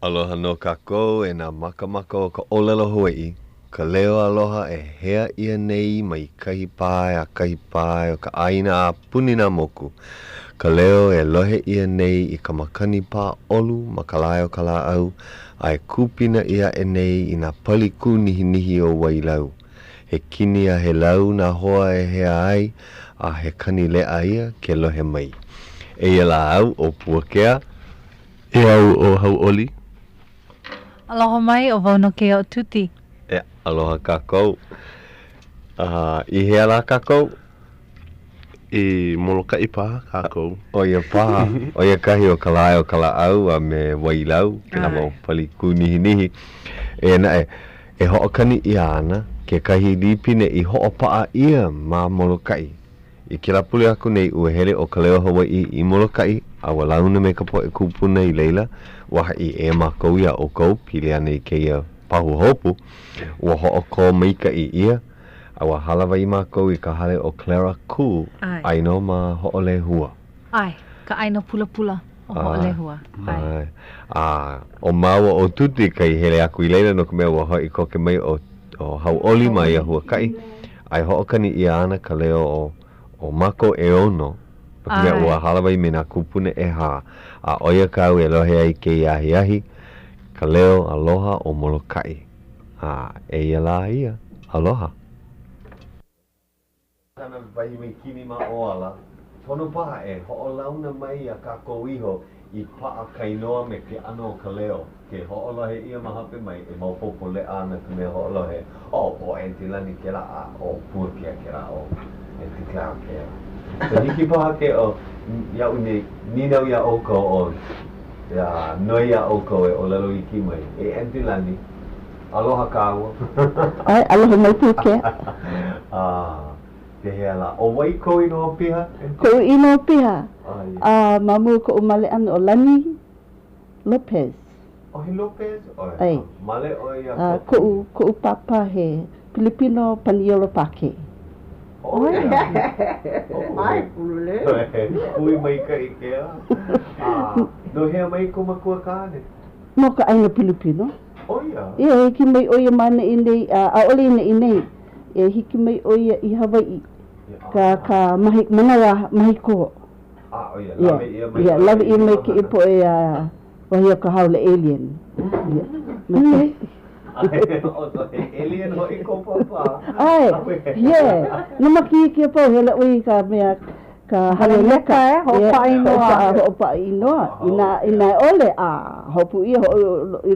Aloha nō kākou e nā makamaka o ka ʻōlelo Hawaiʻi, ka leo aloha e hea ʻia nei mai kahi pae a kahi pae o ka ʻāina a puni nā moku, ka leo e lohe ʻia nei i ka makani pā ʻolu ma ka lae o Kalāʻau a e kūpinaʻi aʻe nei i nā pali kūnihinihi o Wailau. He kini a he lau nā hoa e hea ai, a he kani leʻa ia ke lohe mai. Eia lā au ʻo Puakea. Eia au ʻo Hauʻoli. Aloha mai, ʻo wau nō kēia ʻo Tuti. E aloha kākou. A i hea lā kākou? I Molokaʻi paha kākou. ʻO ia paha, ʻo ia kahi o ka lae o Kalāʻau a me Wailau, kēlā mau pali kūnihinihi. Eia naʻe, e hoʻokani ʻia ana kekahi līpine i hoʻopaʻa ʻia ma Molokaʻi. I kēlā pule aku nei, ua hele ʻo Ka Leo Hawaiʻi i Molokaʻi a ua launa me ka poʻe kūpuna i laila. Ua haʻi ʻē mākou iā ʻoukou, pili ana i kēia pahuhopu. Ua hoʻokō maikaʻi ʻia, a ua hālāwai mākou i ka hale o Clara Kū, aia nō ma Hoʻolehua. ʻAe, ka ʻāina pulapula o Hoʻolehua. ʻAe. A ʻo māua ʻo Tuti kai hele aku i laila no ka mea ua hoʻi koke mai ʻo Hauʻoli ma ia huakaʻi. A e hoʻokani ʻia ana ka leo o o mākou ʻeono, no ka mea ua hālāwai me nā kūpuna ʻehā, a ʻo ia kāu e lohe ai kēia ahiahi, ka leo aloha o Molokaʻi. A eia lā ia, aloha. Kana wahi mikini ma ʻō ala, pono paha e hoʻolauna mai iā kākou iho i paʻa ka inoa me ke ʻano o ka leo, ke hoʻolohe ʻia ma hope mai, e maopopo leʻa ana ka mea hoʻolohe, oh, ʻo Aunty Lani kēlā, a ʻo Puakea kēlā, ʻo Aunty Clara kēlā. So hiki paha ke ʻo iaʻu nei, nīnau iā ʻoukou, ʻo ia, noi iā ʻoukou e ʻōlelo iki mai, e Aunty Lani, aloha kāua. ʻAe, aloha mai Puakea. Ah. Pehea lā? ʻO wai kou inoa piha? Koʻu inoa piha? A ma mua koʻu male ʻana ʻo Lani Lopez. ʻO he Lopez ʻoe? ʻAe. Male ʻoe iā A koʻu, koʻu pāpā he Pilipino Paniolo Pākē. ʻO ia? ʻAe, pululē. Hui maikaʻi kēlā. A no hea mai kou makua kāne? No ka ʻāina Pilipino. ʻO ia? Ia, hiki mai ʻo ia ma ʻaneʻi nei, a ʻaʻole i neʻi nei. E hiki mai ʻo ia i Hawaiʻi, ka, ka mahi, manawa mahikō. A, ʻo ia, lawe ʻia mai Ia, lawe ʻia mai kēia poʻe a wahi a ka haole alien. Ia, maikaʻi. He alien hoʻi kou pāpā. ʻAe, yeah. No makahiki a pau, hele ʻoe i ka mea, ka hale leka. E, hoʻopaʻa inoa. Hoʻopaʻa inoa. Inā, inā ʻaʻole, a hopu ʻia hoʻi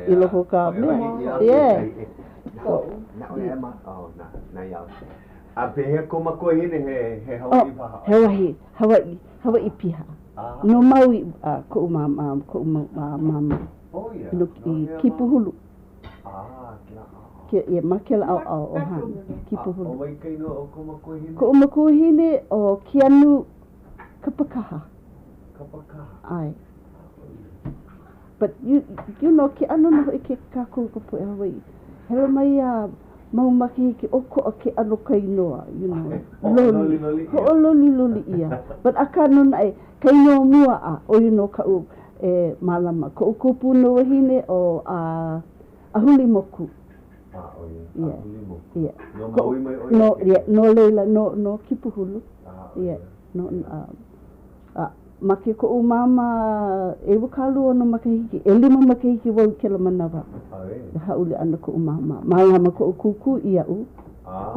i loko o ka mea. Yeah. A pehea kou makuahine, he, he Hawaiʻi paha? He wahi Hawaiʻi, Hawaiʻi piha. No Maui a koʻu māmā, koʻu mau māmā. Oh ia. No i Kīpuhulu. Ke, ia, ma kēlā ʻaoʻao o Hāna, Kīpuhulu. ʻO wai ka inoa o kou makuahine? Koʻu makuahine ʻo Keanu Kapakaha. Kapakaha. ʻAe. But you, you know, ke ʻano nō hoʻi ke kākou ka poʻe Hawaiʻi. Hele mai ia mau makahiki ʻokoʻa ke ʻano ka inoa, you know. Hoʻololiloli ʻia. Hoʻololiloli ʻia. But akā nō naʻe, ka inoa mua a ʻo ia nō kaʻu e mālama. Koʻu kupuna wahine ʻo a Ahulimoku. A ʻo ia, Ahulimoku. Yeah. No Maui mai ʻo ia? No, yeah, no laila, no, no Kīpuhulu. A, ʻo ia. Yeah, no, a, A make koʻu māmā 26 makahiki, ʻelima makahiki wau i kēlā manawa. E hāʻule ana koʻu māmā. Mālama koʻu kūkū iaʻu.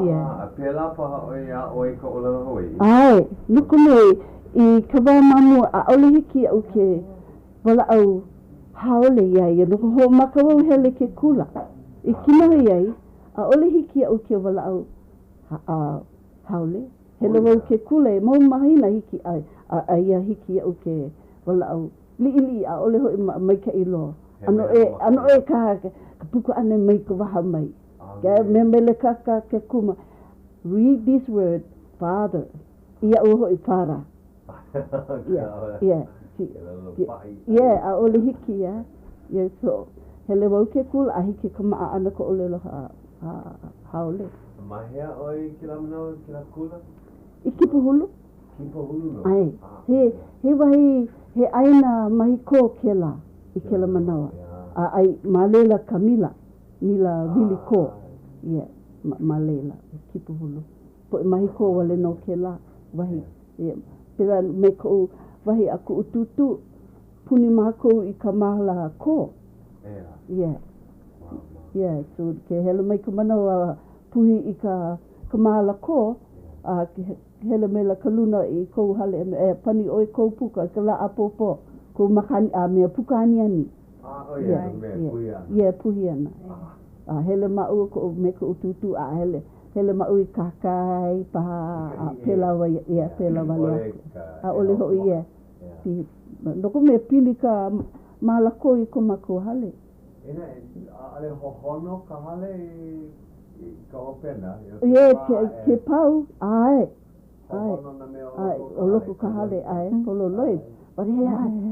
Yeah. A pēlā paha ʻoe i aʻo ai ka ʻōlelo Hawaiʻi? ʻAe, no ka mea, i ka wā ma mua, ʻaʻole hiki iaʻu ke walaʻau haole iā ia no ka hoʻomaka wau hele ke kula. I kinohi ai, ʻaʻole hiki iaʻu ke walaʻau haole. Hele wau ke kula he mau mahina hiki a aia hiki iaʻu ke walaʻau liʻiliʻi ʻaʻole hoʻi maikaʻi loa. ʻAno ʻē, ʻano ʻē ka ka puka ʻana mai ka waha mai. Ke mea mele ka ka ke kuma, read this word, father, iaʻu hoʻi fara. Yeah, yeah. Yeah, ʻaʻole hiki, yeah. Yeah, so, hele wau ke kula a hiki ka maʻa ʻana ka ʻōlelo haole. Ma hea ʻoe i kēlā manawa, i kēlā kula? I Kīpuhulu. Kīpuhulu nō? ʻAe. He, he wahi, he ʻāina mahi kō kēlā i kēlā manawa. A ʻai ma laila ka mila, mila wili kō, yeah, ma, ma laila, Kīpuhulu. Poʻe mahi kō wale nō kēlā wahi, yeah. Pēlā me koʻu wahi a kuʻu tūtū, puni mākou i ka māla kō. Yeah. Yeah, so ke hele mai ka manawa a puhi i ka, ka māla kō, a ke hele maila ka luna i kou hale, e pani ʻoe kou puka i ka lā ʻapōpō, kou makani, a mea puka aniani. Ah, ʻo ia ka mea e puhi ana. Yeah, puhi ana. A hele māua koʻu, me koʻu tūtū a hele, hele māua i kahakai paha, a pēlā wai, yeah, pēlā wale aku. ʻAʻole hoʻi, yeah. No ka mea, pili ka māla kō i ko mākou hale. Inā, ʻaʻole hohono ka hale i ka hopena? Yeah, ke pau, ʻae. Hohono nā mea o loko o loko ka hale, ʻae, pololoi. But he,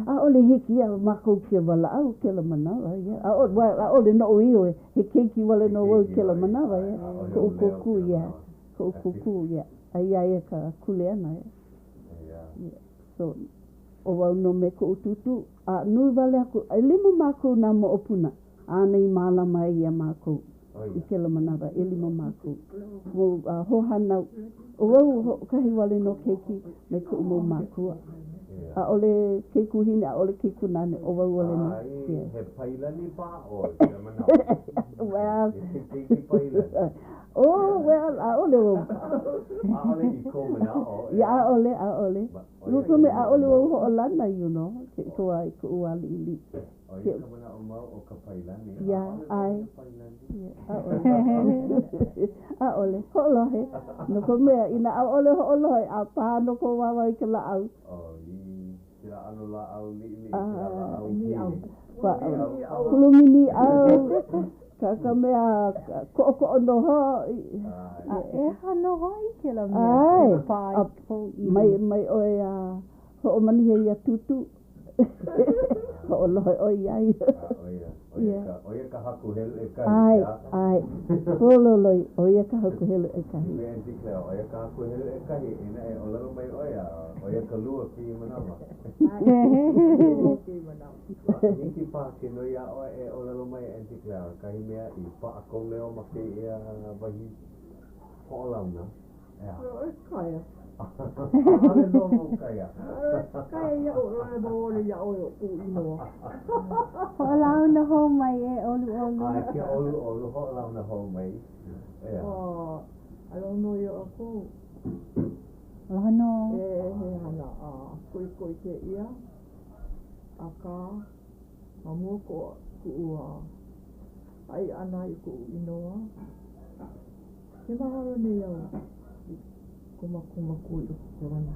ʻaʻole hiki iā mākou ke walaʻau kēlā manawa, yeah. ʻAʻole, well, ʻaʻole noʻu iho, he keiki wale nō wau i kēlā manawa, yeah. Koʻu kūkū, yeah. Koʻu kūkū, yeah. A iā ia ka kuleana, yeah. Yeah. So, ʻo wau nō me koʻu tūtū, a nui wale aku, ʻelima mākou nā moʻopuna āna i mālama ai iā mākou i kēlā manawa, ʻelima mākou. Mau hoahānau, ʻo wau hoʻokahi wale nō keiki me kuʻu mau mākua. ʻAʻole keikūhine, ʻaʻole keikunāne, ʻo wau wale nō. Yeah. He pailani paha ʻoe i kēlā manawa? Well. He keiki pailani. Oh, well, ʻaʻole wau. ʻAʻole i kou manaʻo. Yeah, ʻaʻole, ʻaʻole. No ka mea, ʻaʻole wau hoʻolana, you know, ke i ka wā, i koʻu wā liʻiliʻi. ʻO ia ka manaʻo mau o ka pailani. Yeah, ʻae. ʻAʻole wau he pailani. Yeah, ʻaʻole. ʻAʻole. Hoʻolohe. No ka mea, inā ʻaʻole hoʻolohe, a pā nō kou wāwae i ka lāʻau. Oh, i kēlā ʻano lāʻau liʻiliʻi, kēlā lāʻau pili. Pulumi nīʻau, ka ka mea koʻokoʻo nō hoʻi. A ʻeha nō hoʻi kēlā mea. ʻAe. Pā i kou ʻili. Mai, mai ʻoe a hoʻomanihe iā Tūtū. Hoʻolohe ʻoe iā ia. ʻO ia, ʻo ia ka, ʻo ia ka haku helu ʻekahi. ʻAe, ʻae. Pololoi, ʻo ia ka haku helu ʻekahi. Me Auntie Cleo, ʻo ia ka haku helu ʻekahi, inā e ʻōlelo mai ʻoe a ʻo ia ka lua kēia manawa. Hiki paha ke noi iā ʻoe e ʻōlelo mai Auntie Cleo, kahi mea i paʻa kou leo ma kēia wahi hoʻolauna. ʻEā. ʻOe kaea. ʻAʻole nō wau kaea. ʻOe kaea iaʻu, ʻoe maoli iā ʻoe ʻo kuʻu inoa. Hoʻolauna hou mai e ʻoluʻolu. ʻAe, ke ʻoluʻolu, hoʻolauna hou mai. ʻEā. Aloha nō iā ʻoukou. Aloha nō. E, he hana a koʻikoʻi kēia, akā, ma mua ko kuʻu haʻi ʻana i kuʻu inoa, ke mahalo nei au i ko mākou Makua i loko o ka lani.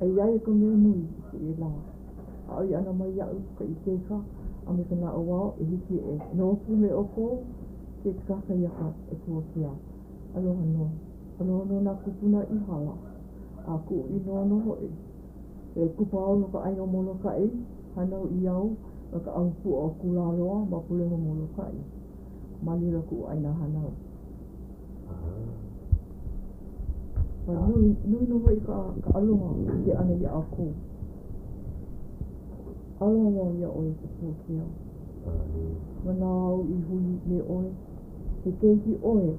A iā ia ka mea nui i kēia lā, hāʻawi ʻana mai iaʻu ka ikaika a me ka naʻauao e hiki e noho pū me ʻoukou ke kakahiaka e Puakea. Aloha nō. Aloha nō nā kūpuna i hala, a kuʻu inoa nō hoʻi. He kupa au no ka ʻāina o Molokaʻi, hānau ʻia au ma ka ʻahupuaʻa o Kūlāloa ma Pulehu Molokaʻi. Ma laila kuʻu ʻāina hānau. A nui, nui nō hoʻi ka, ka aloha i ke ʻana iā ʻoukou. Aloha wau iā ʻoe e Puakea. Ma nā au i hui me ʻoe, he keiki ʻoe,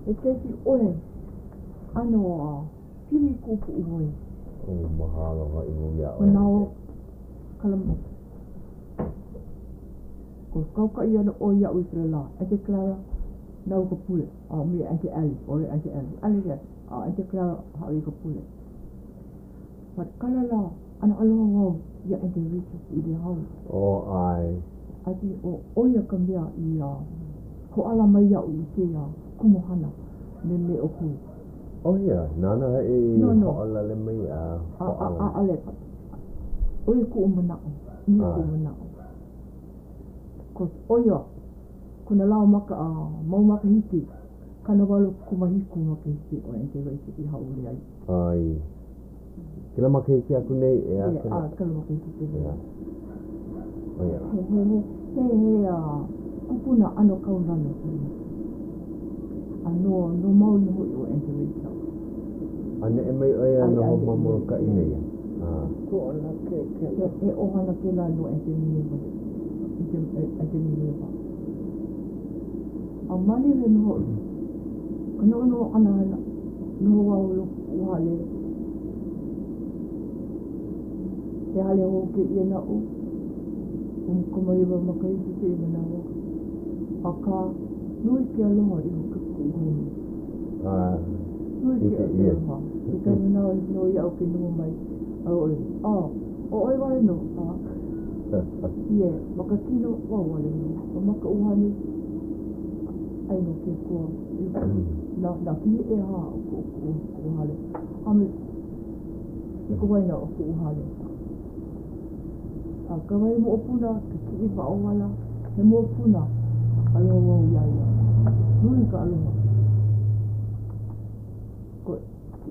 he keiki ʻoe, ʻano a pili i kuʻu puʻuwai. Oh, mahalo hoʻi wau iā ʻoe. Manaʻo kala Ko kaukaʻi ana ʻoe iaʻu i kēlā lā, Auntie Clara, nāu ka pule, a me Auntie Allie, ʻole Auntie Allie, Allie yes, a Auntie Clara haʻawi i ka pule. But kala lā, ʻano aloha wau iā Auntie Rachel Kuʻilehau. Oh, ʻae. I think ʻo ʻo ia ka mea i hoʻāla mai iaʻu i kēia kumuhana me me ʻoukou. ʻO ia, nāna hoʻi i hoʻolale mai a hoʻāla. ʻAʻole. ʻO ia kuʻu manaʻo, ʻo ia kuʻu manaʻo. 'Cause ʻo ia kona lā maka, mau makahiki, 87 makahiki ʻo Auntie Rachel i hāʻule ai. ʻAe. Kēlā makahiki aku nei, ʻeā? Yeah, ʻae, kēlā makahiki aku nei. ʻO ia. He, he, he, he, he kupuna ʻano kaulana kēia. A no, no Maui nō hoʻi ʻo Auntie Rachel. A neʻe mai ʻo ia noho ma Molokaʻi nei. He ʻohana kēlā no Auntie Nene wale. Anthony Lepa. A mālīwe nō hoʻi ka noʻonoʻo ʻana noho wau i kuʻu hale. He hale hou kēia naʻu, 19 makahiki kēia manawa. Akā, nui ke aloha i kuʻu home. Nui ke aloha. Kekahi manawa hiki nō iaʻu ke noho mai, a ʻole, oh, ʻo ʻoe wale nō, a yeah, ma ka kino, wau wale nō. A ma ka ʻuhane, aia nō ke Akua. Nā, nā kihi ʻehā o kuʻu, kuʻu, kuʻu hale. A me i ka waena o kuʻu hale. A ka wahi moʻopuna, ke kiʻi paʻowala, he moʻopuna, aloha wau iā ia. Nui ka aloha. Ko,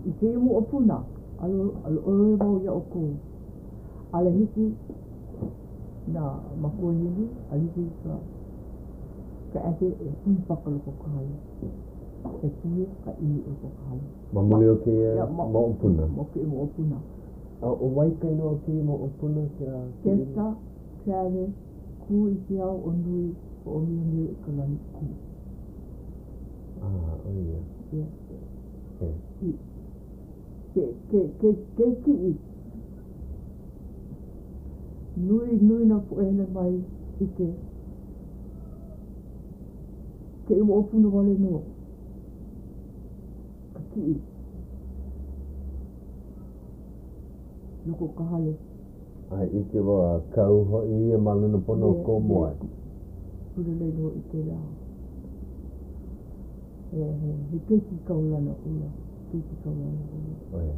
i kēia moʻopuna, alo, aloha wau iā ʻoukou. ʻAʻole hiki nā makuahine, ʻaʻole hiki ka, ka ʻeke e puhi paka loko o ka hale. E puhi ka ʻili o loko o ka hale. Ma muli o kēia moʻopuna? Ma kēia moʻopuna. A ʻo wai ka inoa o kēia moʻopuna kēlā? Kesta Travis kū i ke ao o nui hoʻomiomio i ka lani kū. Ah, ʻo ia. Yeah. Yeah. I, ke, ke, ke, ke kiʻi. Nui, nui nā poʻe hele mai ʻike. Kēia moʻopuna wale nō ka kiʻi. Loko o ka hale. A ʻike wau a kau hoʻi ia ma luna pono o kou moe. Pololei nō i kēlā. He, he, he keiki kaulana ʻo ia. Keiki kaulana ʻo ia. ʻO ia.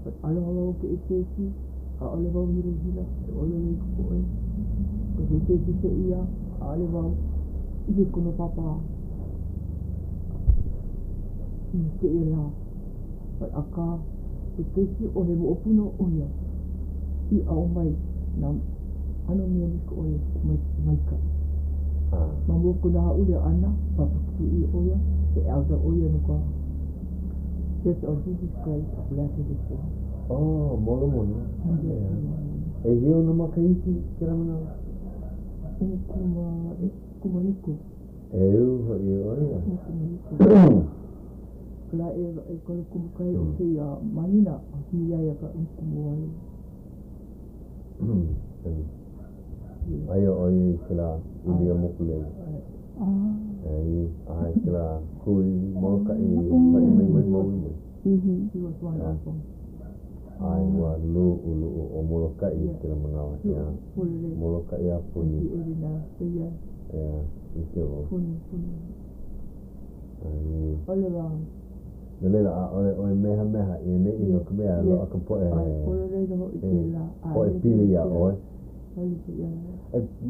But aloha wau i kēia keiki, ʻaʻole wau hilahila, e ʻōlelo i ka poʻe. ʻO ke keiki kēia, ʻaʻole wau ʻike i kona pāpā i kēia lā. But akā, he keiki ʻo he moʻopuna ʻo ia i aʻo mai nā ʻano mea like ʻole mai, maikaʻi. Ma mua o kona hāʻule ʻana, bapakīʻu ʻia ʻo ia, he elder ʻo ia no ka Church of Jesus Christ of Latter-day Saints. Oh, Molomona. Yeah. ʻEhia ona makahiki kēlā manawa? 17. ʻEu hoʻi ʻo ia. 17. Ka lā ʻekolu kumukahi o kēia mahina a hiki iā ia ka 18. Aia ʻo ia i kēlā ulia mokulele. Ai, ai kēlā hui Molokaʻi haʻi mai mai Maui mai. He was one of them. Ai, ua luʻuluʻu ʻo Molokaʻi i kēlā manawa. Yeah. Molokaʻi a puni. Yeah, ʻike wau. Puni, puni. Ai. All around. No laila, ʻaʻole ʻoe mehameha i ʻaneʻi no ka mea, loaʻa ka poʻe poʻe pili iā ʻoe. E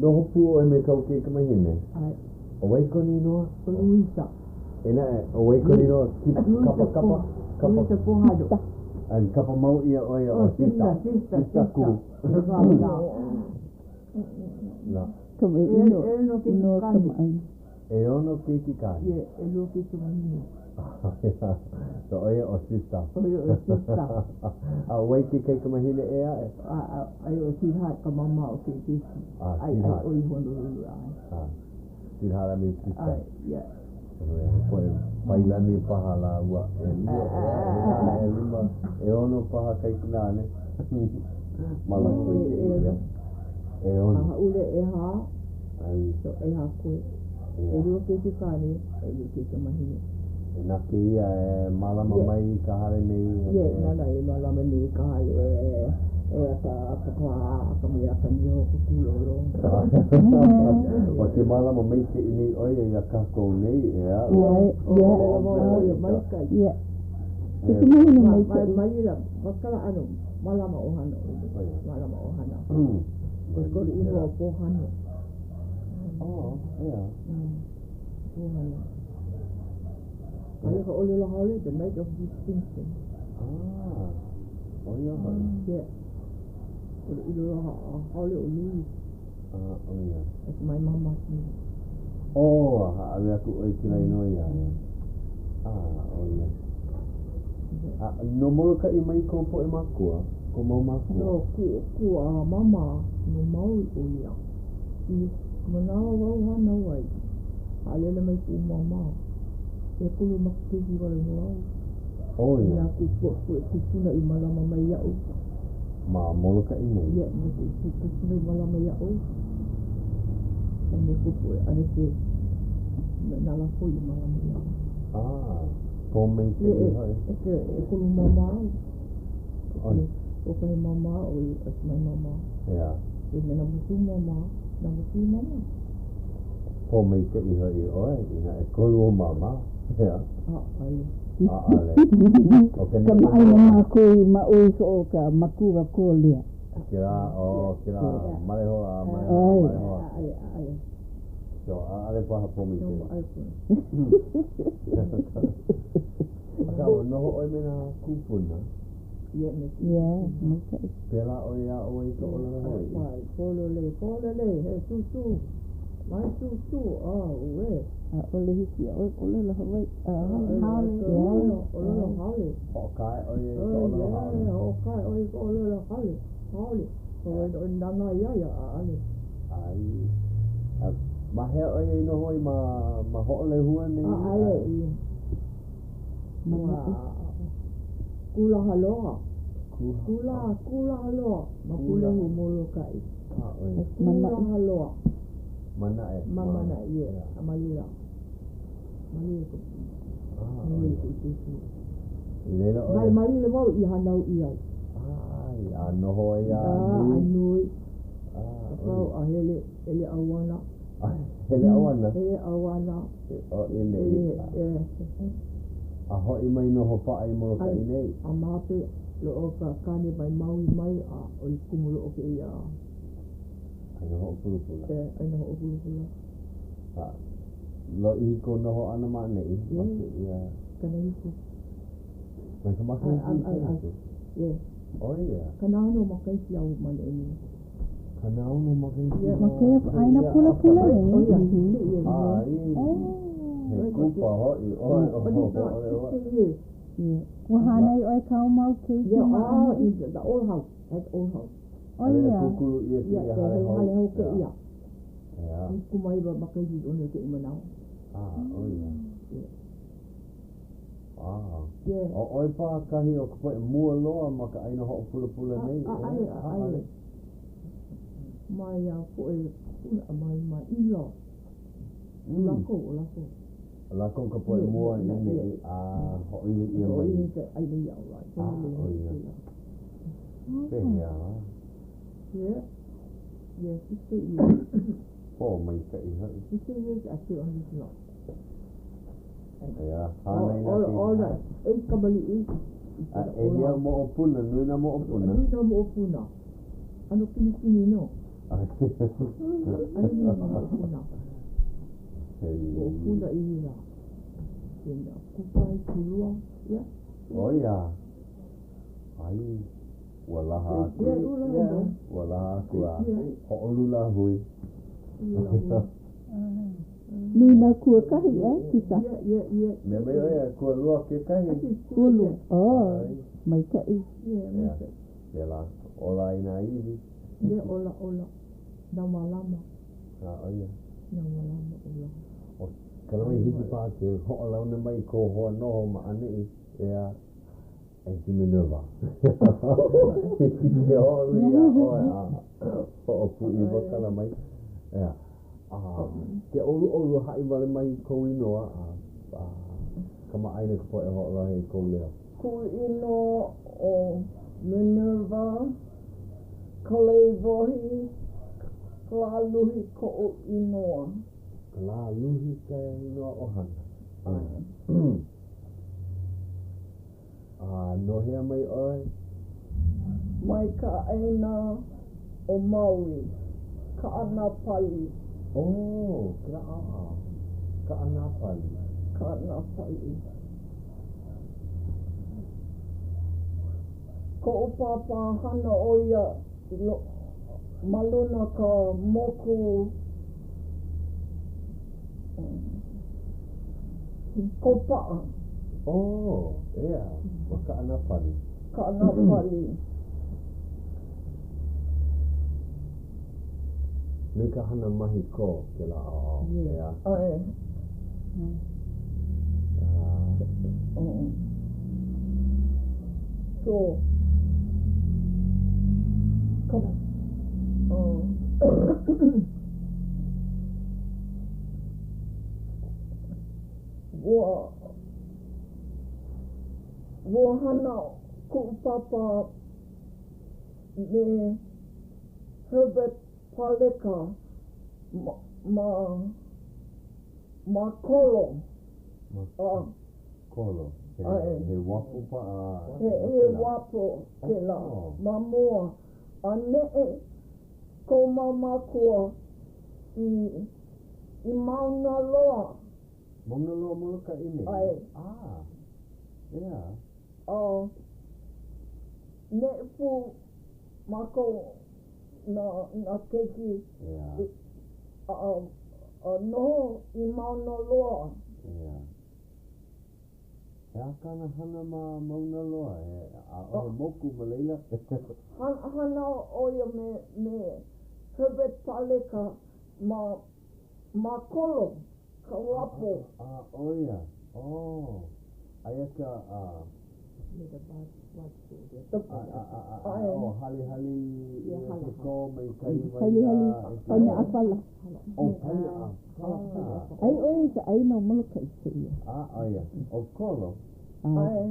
noho pū ʻoe me kāu kaikamahine? ʻO wai kona inoa? ʻO Luisa. E naʻe, ʻo wai kona inoa? Kapa, kapa, kapa. Luisa Pohado. A kapa mau ʻia ʻo ia ʻo Sista. Sista, Sista ku. La. Inoa kamaʻāina. ʻEono keiki kāne. Yeah, ʻelua keiki wahine. So ʻo ia ʻo Sista. ʻO ia ʻo Sista. A ʻo wai ke kaikamahine ʻē aʻe? A, a, aia ʻo Sweetheart ka māmā o kēia keiki. A, Ai, Sweetheart. ai ʻo i Honolulu, ʻae. A, Sweetheart a me Sista. ʻAe, yeah. He poʻe pailani paha lāua. ʻElua, ʻehā, ʻelima, ʻeono paha kaikunāne. Ma lako i kēia. ʻEono. A hāʻule ʻehā, Ai. so ʻehā koe. ʻElua keiki kāne, ʻelua keiki wahine. Na kēia e mālama mai i ka hale nei. Yeah, nāna e mālama nei i ka hale e ka papa, ka mea, ka niho, ka kūlolo. ʻO ke mālama maikaʻi nei ʻo ia iā kākou nei, ʻeā? ʻO ia maikaʻi. Yeah. Ke kumuhana maikaʻi. Ma laila, ma kēlā ʻano, mālama ʻohana ʻo ia. Mālama ʻohana. ʻO kona inoa ʻo Pōhano. Oh, ʻeā. Pōhano. Aia ka ʻōlelo haole, the night of distinction. Ah, ʻo ia hoʻi. Yeah. ʻO ka ʻōlelo haole ʻo Louis. Ah, ʻo ia. That's my mama's name. Oh, a hāʻawi aku ʻoe i kēlā inoa iā ia. Ah, ʻo ia. A no Molokaʻi mai kou poʻe mākua? Kou mau mākua? No, kuʻu, kuʻu a mama no Maui ʻo ia. I ka manawa wau hānau ai, haʻalele mai kuʻu māmā. ʻEkolu makahiki wale nō au. ʻO ia. Na kuʻu poʻe kūpuna i mālama mai iaʻu. Ma Molokaʻi nei? Yeah, na kuʻu kūpuna i mālama iaʻu. A me kuʻu poʻe ʻanake, na lākou i mālama iaʻu. Ah, pōmaikaʻi hoʻi. E, ʻekolu māmā au. ʻO kahi māmā ʻo ia, my māmā. Yeah. E me number 2 māmā, number 3 māmā. Pōmaikaʻi hoʻi ʻoe inā ʻekolu ou māmā. Yeah. ʻAʻole. ʻAʻole. ʻO ka Kamaʻāina mākou i maʻu iho o ka makua kōlea. Kēlā, oh, kēlā, male hoa, a male hoa, male hoa. ʻAʻole, ʻaʻole. So, ʻaʻole paha pōmaikaʻi. No, ʻaʻole. Akā, ua noho ʻoe me nā kūpuna. Yeah, me kuʻu Yeah, maikaʻi. Pēlā ʻoe i aʻo ai i ka ʻōlelo Hawaiʻi? ʻAe, pololei, pololei, he tūtū. Mai tūtū, a, uē. ʻAʻole hiki iā ʻoe ʻōlelo Hawaiʻi. ʻAʻole, ʻōlelo haole. Hoʻokae ʻo ia i ka ʻōlelo haole? Yeah, hoʻokae ʻoe i ka ʻōlelo haole, haole. ʻO wai nānā iā ia, ʻaʻole. ʻAe. A ma hea ʻo ia i noho ai ma, ma Hoʻolehua nei? ʻAʻole i. Ma Kūlahaloa. Kūla, Kūlahaloa. Ma Kūlehu, Molokaʻi. Kūlahaloa. Manaʻe. Ma Manaʻe, yeah. A ma laila. Ma laila ko. Ah, Ma laila kuʻu tūtū. I laila ʻoe. Ma, ma laila wau i hānau ʻia ai. ʻAe, a noho ai a A, nui. a nui. Ah, A pau a hele, hele ʻauana. Hele ʻauana? Hele ʻauana. O i nei. E, A hoʻi mai noho paʻa i Molokaʻi nei. A ma hope loa o ka kāne mai Maui mai a ʻo i kumu loa kēia. ʻĀina hoʻopulapula. E, ʻāina hoʻopulapula. A lōʻihi kou noho ʻana ma ʻaneʻi? Ma kēia. 70. Mai ka makahiki i 70? Yeah. ʻO ia. 60 makahiki au ma ʻaneʻi nei. 60 makahiki. Ma kēia ʻāina pulapula nei? ʻO ia, kēia. ʻAe. He kupa hoʻi ʻoe. ʻO Yeah. Ua hānai ʻoe kāu mau keiki Yeah, ma ah, ʻaneʻi? in the old house, at old house. ʻO ia. Kūkulu ʻia Yeah, kēia hale hou. hale hou kēia. Yeah. 19 makahiki o kēia manawa. Ah, ʻo ia. Ah. Yeah. ʻO ʻoe paha kahi o ka poʻe mua loa ma ka ʻāina hoʻopulapula nei? ʻAʻole, ʻaʻole. Mai a poʻe kūpuna, mai, mai in-law. Lākou, ʻo lākou. Lākou ka poʻe mua i nei a hoʻoili ʻia mai. Hoʻoili ka ʻāina iā ʻoe. Ah, ʻo ia. Pehea lā? Yeah. Yeah, 60 years. Pōmaikaʻi hoʻi. 60 years I stay on this lot. Yeah, hānai nā All, keiki. all right. E kamaliʻi. A ʻehia moʻopuna, nui nā moʻopuna. Nui nā moʻopuna. ʻAno kinikini nō. ʻAno nui nā moʻopuna. Moʻopuna i lā. E nā kupa i kulua. Yeah. ʻO ia. Ai, ua laha aku. Yeah, ua laha nō. Ua laha aku a hoʻoulu lāhui. Nui nā kuakahi, e, Tita? Yeah, yeah, yeah. Mea mai ʻoe, kualua kekahi. Kualua. Oh, maikaʻi. Yeah, maikaʻi. Pēlā, ola ai nā iwi. Yeah, ola, ola. Nā malama. A, ʻo ia. Nā malama, ola. ʻO ka lā hiki paha ke hoʻolauna mai kou hoa noho ma ʻaneʻi, ʻeā, Auntie Minerva. Hiki ke hoʻolui iā ʻoe a hoʻopūʻiwa kala mai. ʻEā. A ke ʻoluʻolu haʻi wale mai i kou inoa a, a kamaʻāina ka poʻe hoʻolohe i kou leo. Kuʻu inoa ʻo Minerva Kaleiwohi Kalāluhi koʻu inoa. Kalāluhi ka inoa ʻohana. ʻAe. A no hea mai ʻoe? Mai ka ʻāina ʻo Maui, Kaʻanapali. Oh, kēlā ʻaoʻao. Kaʻanapali. Kaʻanapali. Koʻu pāpā hana ʻo ia ma luna ka moku Kopaʻa. Oh, ʻeā, ma Kaʻanapali. Kaʻanapali. Nui ka hana mahi kō kēlā ʻaoʻao, ʻeā? ʻAe. So, ka, ua, ua hana kuʻu pāpā me Herbert Paleka ma, ma, ma Kolo. Ma Kolo. He, he uapo paha. He, he uapo kēlā ma mua. A neʻe kou mau mākua i, i Mauna Loa. Mauna Loa Molokaʻi nei? ʻAe. Ah, ʻeā. A neʻe pū mākou nā, nā keiki ʻEā. A, a noho i Mauna Loa. ʻEā. He aha kāna hana ma Mauna Loa? He, ʻaʻohe moku ma laila? Hana, hana ʻo ia me, me Herbert Paleka ma, ma Kolo. Ka uapo. A, ʻo ia. Oh. Aia ka, a. Me the bad, bad food. A, a, a, a, a, oh, halihali ʻia ke kō maikaʻi mai Halihali, paina ʻāpala. Oh, paina ʻāpala. ʻAi ʻoe i ka ʻāina o Molokaʻi kēia. A, ʻo ia. ʻO Kolo. ʻAe.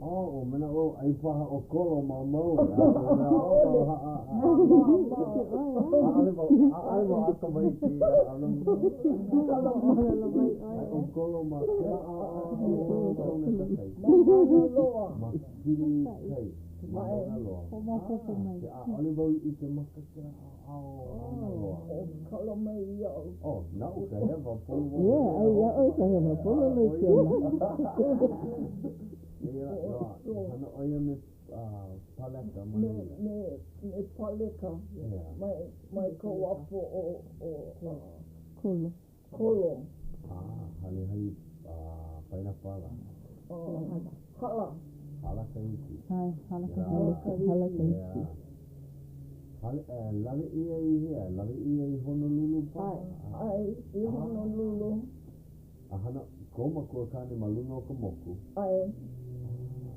Oh, ua manaʻo wau ʻai paha ʻo Kolo ma Maui. ʻAʻole. ʻAʻole wau, ʻaʻole wau akamai i kēia ʻano. ʻAe ʻo Kolo ma kēlā ʻaoʻao o Kaunakakai. Ma Mauna Loa. Ma Pili Kai. Ma Mauna Loa. Hoʻomaopopo mai. ʻAʻole wau i ʻike maka kēlā ʻaoʻao o Mauna Loa. ʻO kala mai iaʻu. Oh, naʻu ka hewa, pono wau. Yeah, ʻai iā ʻoe ka hewa, pololei kēlā. Ia, hana ʻo ia me Paleka ma Me, laila. me, me Paleka. Yeah. Mai, mai ka uapo o, o, Kolo. Kolo. Ah, halihali painapala. Hala. Hala kahiki. ʻAe, hala kahiki. Hala kahiki. Yeah. Hale, lawe ʻia i hea? Lawe ʻia i Honolulu paha? ʻAe, i Honolulu. A hana kou makuakāne ma luna o ka moku? ʻAe.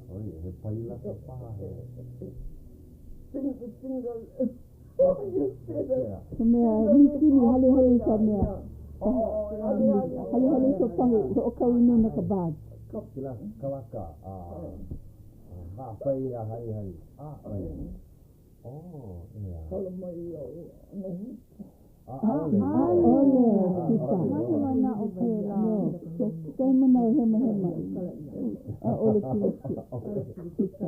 Ah, ʻo ia, he pailaka paha he. Finger, finger, you said it. Ka mea mīkini, halihali ka mea. Halihali ka pahu, hoʻokau i nuna ka barge. Kēlā kalaka, a hāpai a halihali. A, ʻo ia. Oh, ʻeā. Kala mai iaʻu, noho. ʻAʻole. ʻAʻole, kita. Kahi manaʻo pēlā. No, kekahi manawa hemahema. ʻAʻole pilikia. Kita.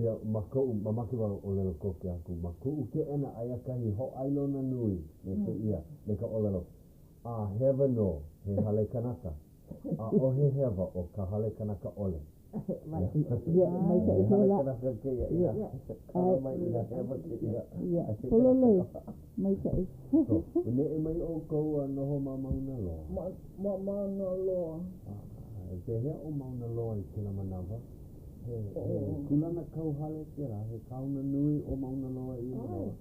Ia, ma koʻu, mamake wau ʻōlelo koke aku, ma koʻu keʻena aia kahi hōʻailona nui me kēia, me ka ʻōlelo, a hewa nō he hale kanaka. ʻAʻohe hewa o ka hale kanaka ʻole. Ia, maikaʻi He hale kēlā. kanaka kēia, inā kala mai inā hewa kēia. Ia, pololei, maikaʻi. So, ua neʻe mai ʻoukou a noho ma Mauna Loa? Ma, ma Mauna Loa. A, pehea ʻo Mauna Loa i kēlā manawa? He, he kūlana kauhale kēlā, he kaona nui ʻo Mauna Loa i ia manawa?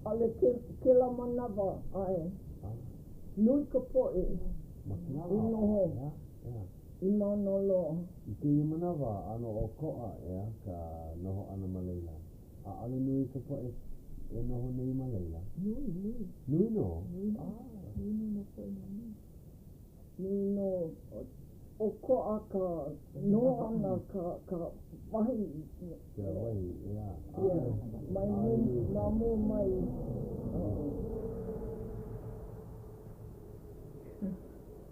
ʻAʻole ke, kēlā manawa, ʻae. Nui ka poʻe Ma kēlā i noho ʻeā, ʻeā. i Mauna Loa. I kēia manawa, ʻano ʻokoʻa, ʻeā, ka noho ʻana ma laila. ʻAʻole nui ka poʻe e noho nei ma laila. Nui, nui. Nui nō? Nui nō. Nui nō nā poʻe noho nei. Nui nō. ʻOkoʻa ka noho ʻana, ka, ka wahi. Ka wahi, ʻeā. Yeah, mai mua, ma mua mai.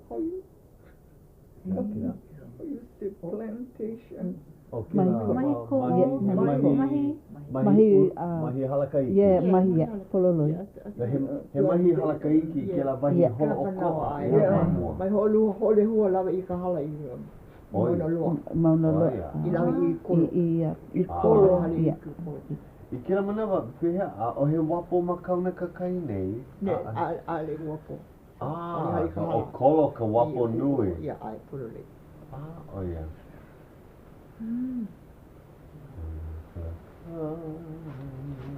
How you, how you say plantation? ʻO kēlā Mahi kō, mahi, mahi. mahi, mahi halakahiki. Yeah, mahi, yeah, pololei. He, he mahi halakahiki kēlā wahi holoʻokoʻa, ʻeā, ma mua. Mai hoʻolua, hoʻolehua lawe i ka hala i Mauna Loa. Mauna Loa. I lawe i Kolo. I, i, i Kolo. I Kolo. I kēlā manawa, pehea, ʻaʻohe uapo ma Kaunakakai nei? Ne, ʻaʻole uapo. Ah, ʻo Kolo ka uapo nui. Ia, ʻae, pololei. Ah, ʻo ia.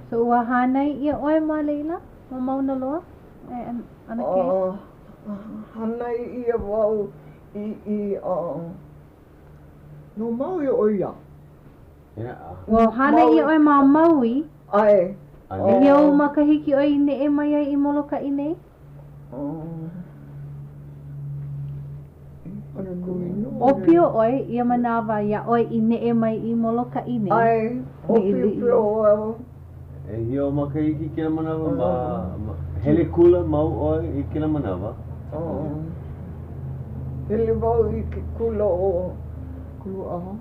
So ua hānai ʻia ʻoe ma laila, ma Mauna Loa? E, ʻanakē? Hānai ʻia wau i, i, No Maui ʻo ia. Ua hānai ʻia ʻoe ma Maui? ʻAe. ʻEhia ou makahiki ʻoe i neʻe mai ai i Molokaʻi nei? ʻŌpio ʻoe ia manawa iā ʻoe i neʻe mai i Molokaʻi nei? ʻAe, ʻōpiopio wau. ʻEhia ou makahiki kēlā manawa ma, hele kula mau ʻoe i kēlā manawa? Hele wau i ke kula ʻo Kaluaʻaha.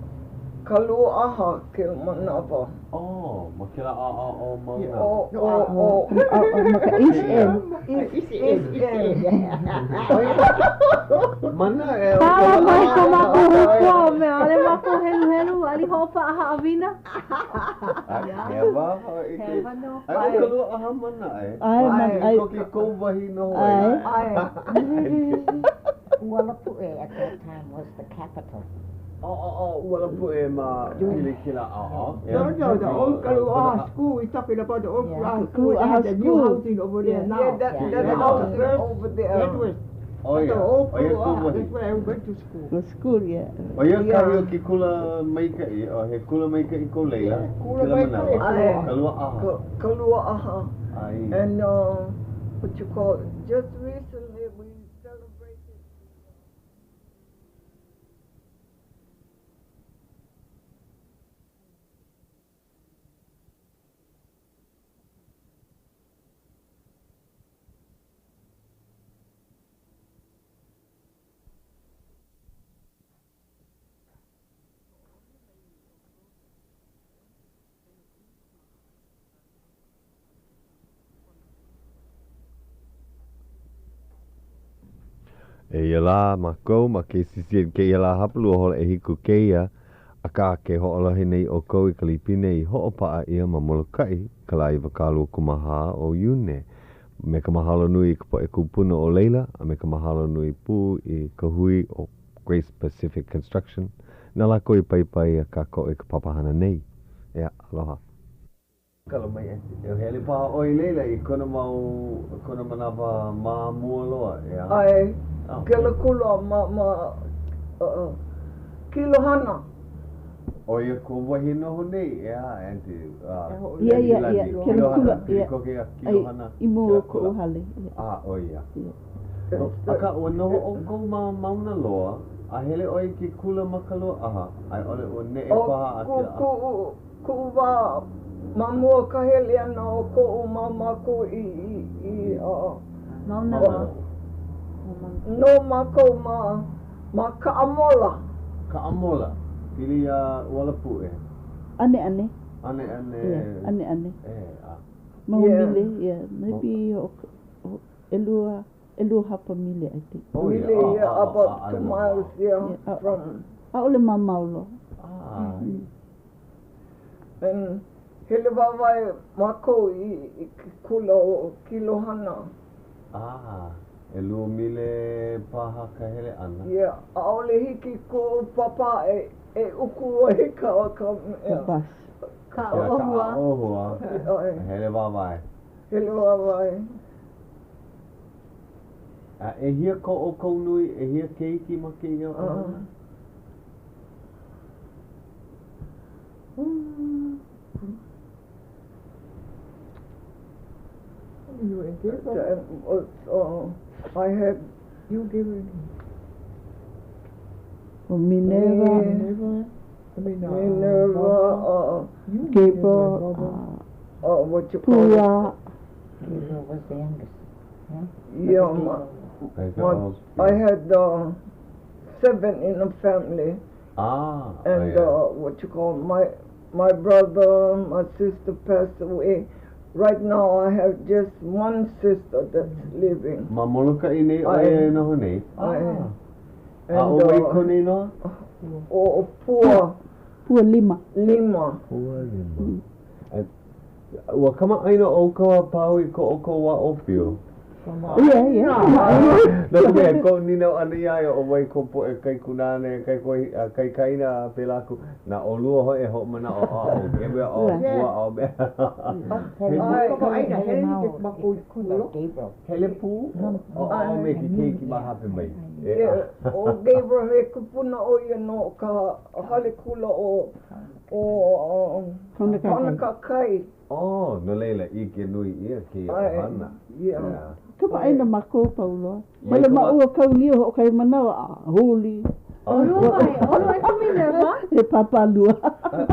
Kaluaʻaha kēlā manawa. Oh, ma kēlā ʻaoʻao o Mauna. O, o, o. Ma ka East End. East, East End. Mana e o Pala mai ko mākou hupua mea, ʻaʻole mākou heluhelu, ʻaʻole hoʻopaʻa haʻawina. Hewa hoʻi ke. Hewa nō. Ai ʻo Kaluaʻaha mana e. ʻAe, ma, ʻae. Koke kou wahi noho ai. ʻAe. Ualapuʻe at that time was the capital. Oh, Ualapuʻe ma pili kēlā ʻaoʻao. No, no, the old Kaluaʻaha school, we talking about the old Kaluaʻaha school. They Kaluaʻaha have the new school. housing over there now. Yeah, that, that Yeah. house is over there. That was, Oh, that's yeah. the old ʻO ia kou Kaluaʻaha, wahi. that's where I went to school. The school, yeah. ʻO ia Yeah. kahi o ke kula maikaʻi, o he kula maikaʻi ko laila. Kula Kēlā maikaʻi. manawa. ʻAe. Kaluaʻaha. Kaluaʻaha. ʻAe. And what you call it, just recently we celebrated. Eia lā mākou ma KCCN kēia lā hapalua hola ʻehiku kēia, akā ke hoʻolohe nei ʻoukou i ka lipine i hoʻopaʻa ʻia ma Molokaʻi ka lā 24 o Iune. Me ka mahalo nui i ka poʻe kūpuna o laila a me ka mahalo nui pū i ka hui ʻo Grace Pacific Construction na lākou i paipai a kākoʻo i ka papahana nei. ʻEā, aloha. Kala mai e. E hele paha ʻoe i laila i kona mau, kona manawa ma mua loa, ʻeā? ʻAe, kēlā kula ma, ma, Kilohana. ʻO ia kou wahi noho nei, ʻeā, Aunty, Ia, ia, ia, kēlā kula, ia. Koke iā Kilohana. I mua o koʻu hale. A, ʻo ia. Akā, ua noho ʻoukou ma Mauna Loa, a hele ʻoe i ke kula ma Kaluaʻaha, a i ʻole ua neʻe paha a kēlā. ʻO kuʻu wā ma mua ka hele ʻana o koʻu mau mākua i, i, i, Mauna Loa. Noho mākou ma, ma Kaʻamola. Kaʻamola, pili iā Ualapuʻe. ʻAneʻane. ʻAneʻane. Yeah, ʻaneʻane. E, a. Mau mile, yeah, maybe ʻelua, ʻelua hapa mile, I think. Oh, yeah. Mile, yeah, about 2 miles, yeah, from. ʻAʻole mamao loa. Ah. And hele wāwae mākou i, i ke kula o Kilohana. Ah, ʻelua mile paha ka hele ʻana. Yeah, ʻaʻole hiki koʻu pāpā e, e uku ai ka, ka mea. Ka bus. Ka ʻohua. Ka ʻohua. Hele wāwae. Hele wāwae. A ʻehia ko ʻoukou nui, ʻehia keiki ma kēia ʻohana? I had You give it. ʻO Minerva. Minerva. I mean, Minerva, you Gabriel, what you call it? Pua. Gabriel was the youngest. Yeah? Yeah, my, my, I had 7 in the family. Ah, And yeah. what you call my my brother, my sister passed away. Right now I have just one sister that's living. Ma Molokaʻi nei ʻoe ʻAe. e noho nei? ʻAe. Ah. A ʻo wai kona inoa? ʻO Pua. Pua Lima. Lima. Pua Lima. Ua kamaʻāina ʻoukou a pau i ko ʻoukou wā ʻōpio? Ia, ia. No ka mea, koʻu nīnau ʻana iā ia, ʻo wai kou poʻe kaikunāne, kaikaina a pēlā aku, na ʻolua hoʻi e hoʻomanaʻo, a ʻo Gabriel, ʻo Pua, ʻo mea. Hele pū ʻo me ke keiki ma hope mai. ʻO Gabriel he kupuna ʻo ia no ka hale kula ʻo Honokakai. Oh, no laila, ʻike nui ʻia kēia ʻohana. Yeah. Kamaʻāina mākou pau loa. Hele māua kau lio hoʻokahi manawa a huli. ʻOlua mai, ʻolua e ke Minerva. He pāpālua.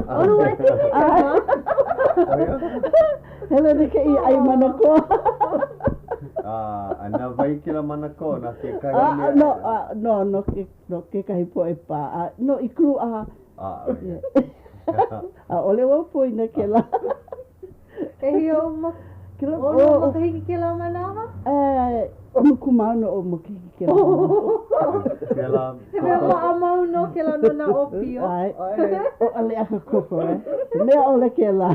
ʻOlua e ke Minerva. Hele na kēia ʻai manakō. A na wai kēlā manakō? Na kekahi mea? No, no, no, no kekahi poʻe pā. No, i kūʻā. ʻAʻole wau poina kēlā. ʻEhia ou mak ʻolua makahiki kēlā manawa? ʻUmikūmāono ou makahiki kēlā manawa. Kēlā. He mea maʻamau nō kēlā no nā ʻōpio. ʻAe. ʻO ʻAleʻaka Koko, eh? Mea ʻole kēlā.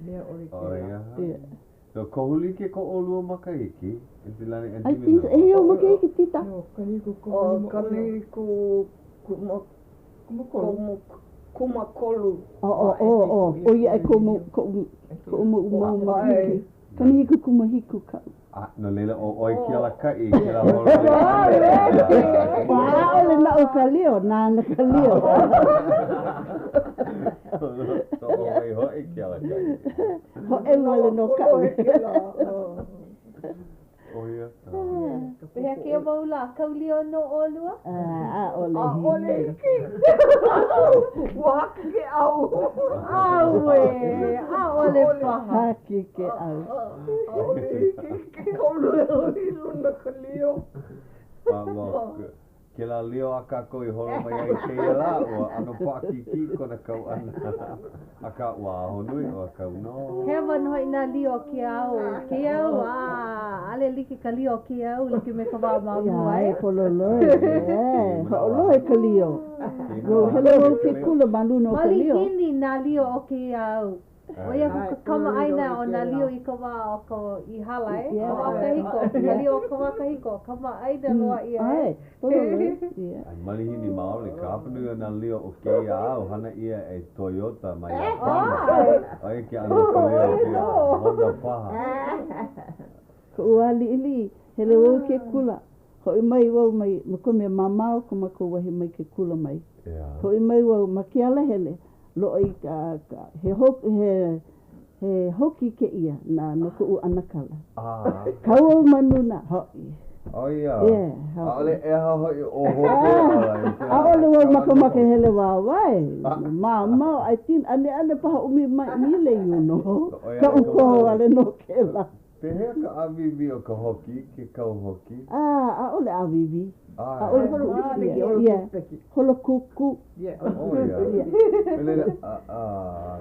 Mea ʻole kēlā. So, kohu like ko ʻolua makahiki, Aunty Lani, Aunty I think so. ʻEhia ou makahiki, Tita? No, 70 ʻO 70 kūmākolu. ʻO, ʻo, ʻo, ʻo, ʻo ia e koʻu mau, koʻu, koʻu mau, mau makahiki. 79 kaʻu. A, no laila, ʻo ʻoe ke alakaʻi i kēlā holo ʻana. ʻAʻole naʻu ka lio, nāna ka lio. So, ʻo wai hoʻi ke alakaʻi? Hōʻeu wale nō kaʻu. ʻO ia ka. Pehea kēia mau lā, kau lio nō ʻolua? ʻAʻole ʻAʻole hiki. Ua haki ke ʻau. ʻAuē, ʻaʻole paha. Haki ke ʻau. ʻAʻole hiki ke kau i luna ka lio. Kēlā lio a kākou i holo mai ai kēia lā, ua ʻano paʻakikī kona kau ʻana. Akā, ua ahonui, ua kau nō. Hewa nō hoʻi nā lio o ke au. Ke au, a, ʻaʻole like ka lio o ke au like me ka wā ma mua, e. ʻAe, pololoi, ʻae, hoʻolohe ka lio. Ua hele wau ke kula ma luna o ka lio. Malihini nā lio o ke au. ʻO ia aku ka kamaʻāina o nā lio i ka wā o ka i hala, e? Ka wā kahiko, ka lio o ka wā kahiko, kamaʻāina loa ʻia, e? ʻAe, malihini maoli ka hapanui o nā lio o kēia au, hana ʻia e Toyota ma Iāpana. ʻO ia ke ʻano o ka lio o kēia, Honda paha. Koʻu wā liʻiliʻi, hele wau i ke kula. Hoʻi mai wau mai, no ka mea mamao ko mākou wahi mai ke kula mai. Hoʻi mai wau ma ke alahele, loaʻa i ka, ka, he ho, he, he hoki kēia na, no koʻu ʻanakala. Kau au ma luna, hoʻi. ʻO ia. Yeah, hoʻi. ʻAʻole ʻeha hoʻi ʻo hope ala i kēlā. ʻAʻole wau makemake hele wāwae. Mamao, I think, ʻaneʻane paha ʻumi mile, you know. Kaʻu koho wale nō kēlā. Pehea ka ʻāwīwī o ka hoki, ke kau hoki? A, ʻaʻole ʻāwīwī. ʻAʻole holo yeah, yeah. Holo kūkū. Oh, ia. No laila, a,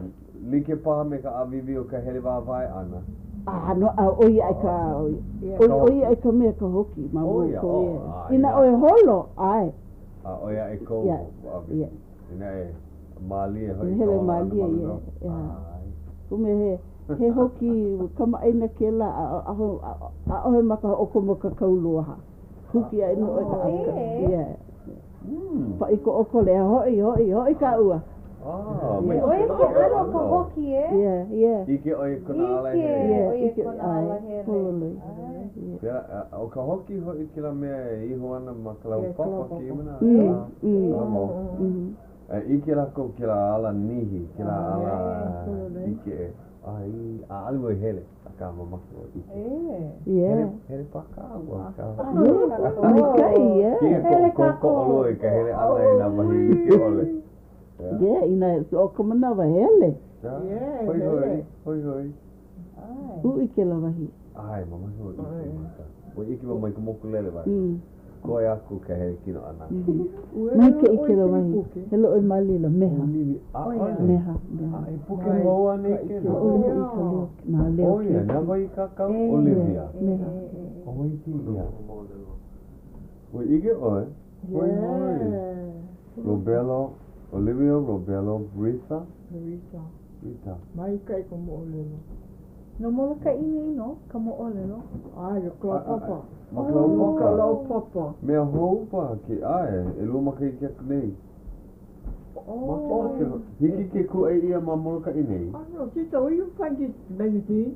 like paha me ka ʻāwīwī o ka hele wāwae ʻana? A, no, a, ʻo ia ka, ʻo ia ka mea ka hoki ma mua o ko ia. Inā ʻoe holo, ʻae. A, ʻo ia e kou ʻāwīwī. Inā e mālie hoʻi ka holo ʻana ma luna. ʻAe. Kume he, he hoki kamaʻāina kēlā, ʻaʻohe maka hoʻokomo ka kaulua. Huki aʻe nō ʻoe ka ʻaka. Yeah. Paʻi ko ʻokole, a hoʻi, hoʻi, hoʻi ka ua. ʻO ia ke ʻano o ka hoki, e? Yeah, yeah. ʻIke ʻoe i kona alahele. Yeah, ʻike, ʻae, pololei. Yeah. ʻO ka hoki hoʻi kēlā mea e iho ana ma ka lau papa kēia manawa. A ʻike lākou kēlā ala nihi, kēlā ala ʻike, ai, ʻaʻole wau i hele, akā mamake wau ʻike. Hele, hele paha kāua, akā. Maikaʻi, yeah. Kēia koʻu kōkoʻolua i ka hele ʻana i nā wahi like ʻole. Yeah, inā ʻo ka manawa hele. Yeah, hoihoi, hoihoi. Uʻi kēlā wahi. ʻAe, mamake wau ʻike maka. Ua ʻike wau mai ka mokulele wale. Koe aku ka hele kino ʻana. Maikaʻi kēlā wahi. Hele ʻoe ma laila, meha. ʻAʻole. Meha, meha. A he puke hou anei kēlā? ʻAʻole hoʻi ka leo, nā leo ʻO ia, na wai i kākau? Olivia. Meha. ʻO wai kēia? Ua ʻike ʻoe? Hoihoi. Robelo, Olivia Robelo Brita? Brita. Brita. Maikaʻi ka moʻolelo. No Molokaʻi nei nō ka moʻolelo. ʻAe, no Kalaupapa. Ma Kalaupapa. Kalaupapa. Mea hou paha ke, ʻae, ʻelua makahiki aku nei. Oh. Hiki ke kūʻai ʻia ma Molokaʻi nei? I don't know, Tita, where you find this magazine?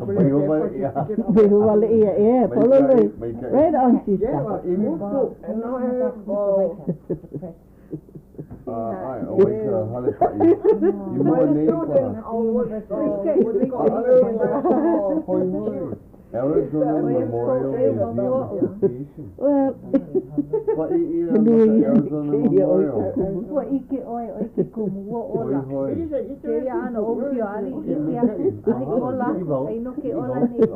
Waiho wale ʻia. Waiho wale ʻia, yeah, pololei. Right on, sister. Yeah, ʻAe, ʻo wai ka hale paʻi? I mua nei paha. Hoihoi. Arizona Memorial Museum Association. Well, Paʻi ʻia ma ka Arizona Memorial. Ua ʻike ʻoe, ʻoe ke kumu, ua ola. Hoihoi. Kēia ʻano ʻōpio ʻaʻole i ʻike aku, ʻaʻole i ola aku, a i no ke ola nei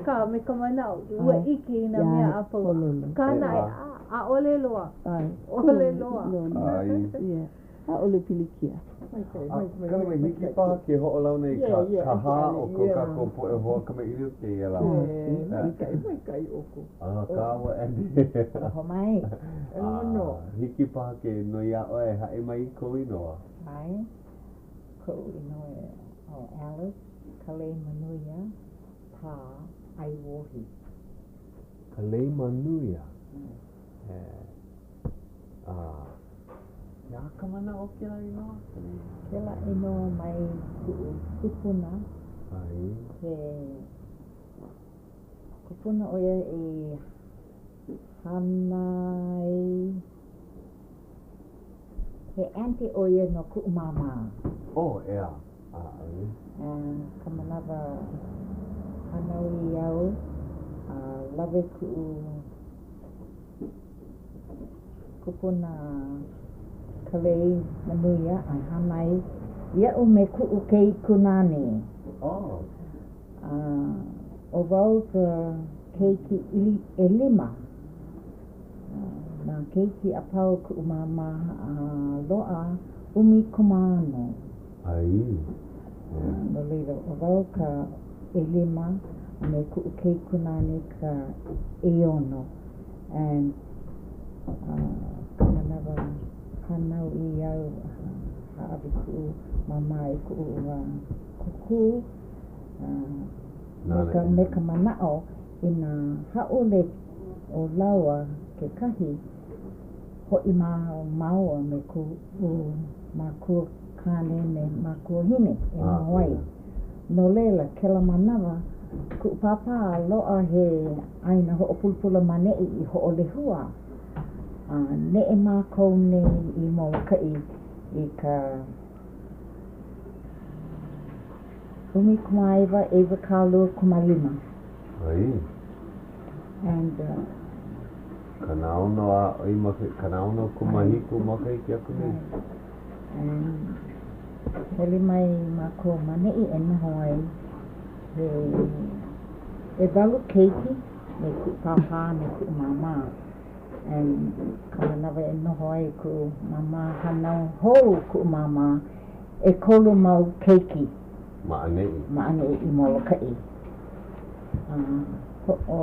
ka me ka manaʻo, ua ʻike i nā mea a pau. Akā naʻe, ʻaʻole loa. ʻAʻole loa. ʻAe. Yeah. ʻAʻole pilikia. Kala mai, hiki paha ke hoʻolauna i ka, ka hā o ko kākou poʻe hoa kamaʻilio kēia lā. Maikaʻi, maikaʻi ʻoukou. A kāua Andy. Aloha mai. A, hiki paha ke noi iā ʻoe e haʻi mai i kou inoa. ʻAe, koʻu inoa ʻo Alice Kaleimanuia Pā Aiwohi. Kaleimanuia. A, he aha ka manaʻo o kēlā inoa? Kēlā inoa mai kuʻu kupuna. ʻAe. He kupuna ʻo ia i hānai, he auntie ʻo ia no kuʻu māmā. Oh, ʻeā. ʻAe. Ka manawa hānau i au, a lawe kuʻu kupuna Kaleimanuia a hānai iaʻu me kuʻu keikunāne. Oh. A ʻo wau ka keiki ʻelima. Nā keiki a pau kuʻu māmā a loaʻa 16. ʻAe. No laila, ʻo wau ka ʻelima a me kuʻu keikunāne ka ʻeono. And ka manawa hānau i au, hāʻawi kuʻu māmā i kuʻu kukū me ka manaʻo inā hāʻule ʻo lāua kekahi, hoʻi māua me kuʻu makua kāne me makuahine e noho ai. No laila, kēlā manawa, kuʻu pāpā loaʻa he ʻāina hoʻopulapula maneʻi i Hoʻolehua. A neʻe mākou nei i Molokaʻi i ka 1925. ʻAe. And uh, 60 a ʻoi maka, 67 makahiki aku nei. And hele mai mākou maneʻi e noho ai he ʻewalu keiki me kuʻu pāpā me kuʻu māmā. And ka manawa e noho ai kuʻu māmā, hānau hou kuʻu māmā, ʻekolu mau keiki. Ma ʻaneʻi. Ma ʻaneʻi i Molokaʻi. A hoʻo,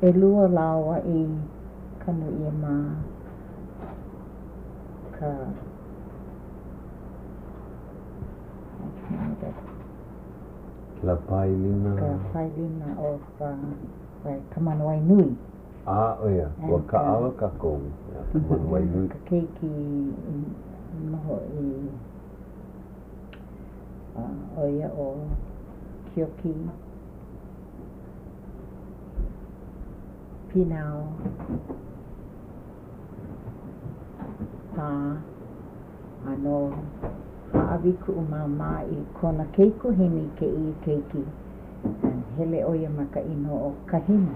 ʻelua lāua i kanu ʻia ma ka Kēlā pailina. Ka pailina of Kamanawaianui. A, ʻo ia, ua kāʻalo kākou iā Kamanawaianui. Ka keiki i noho i, ʻo ia ʻo Keoki Pinao Pā a no hāʻawi kuʻu māmā i kona keikuhini kēia keiki and hele ʻo ia ma ka inoa ʻo Kahinu.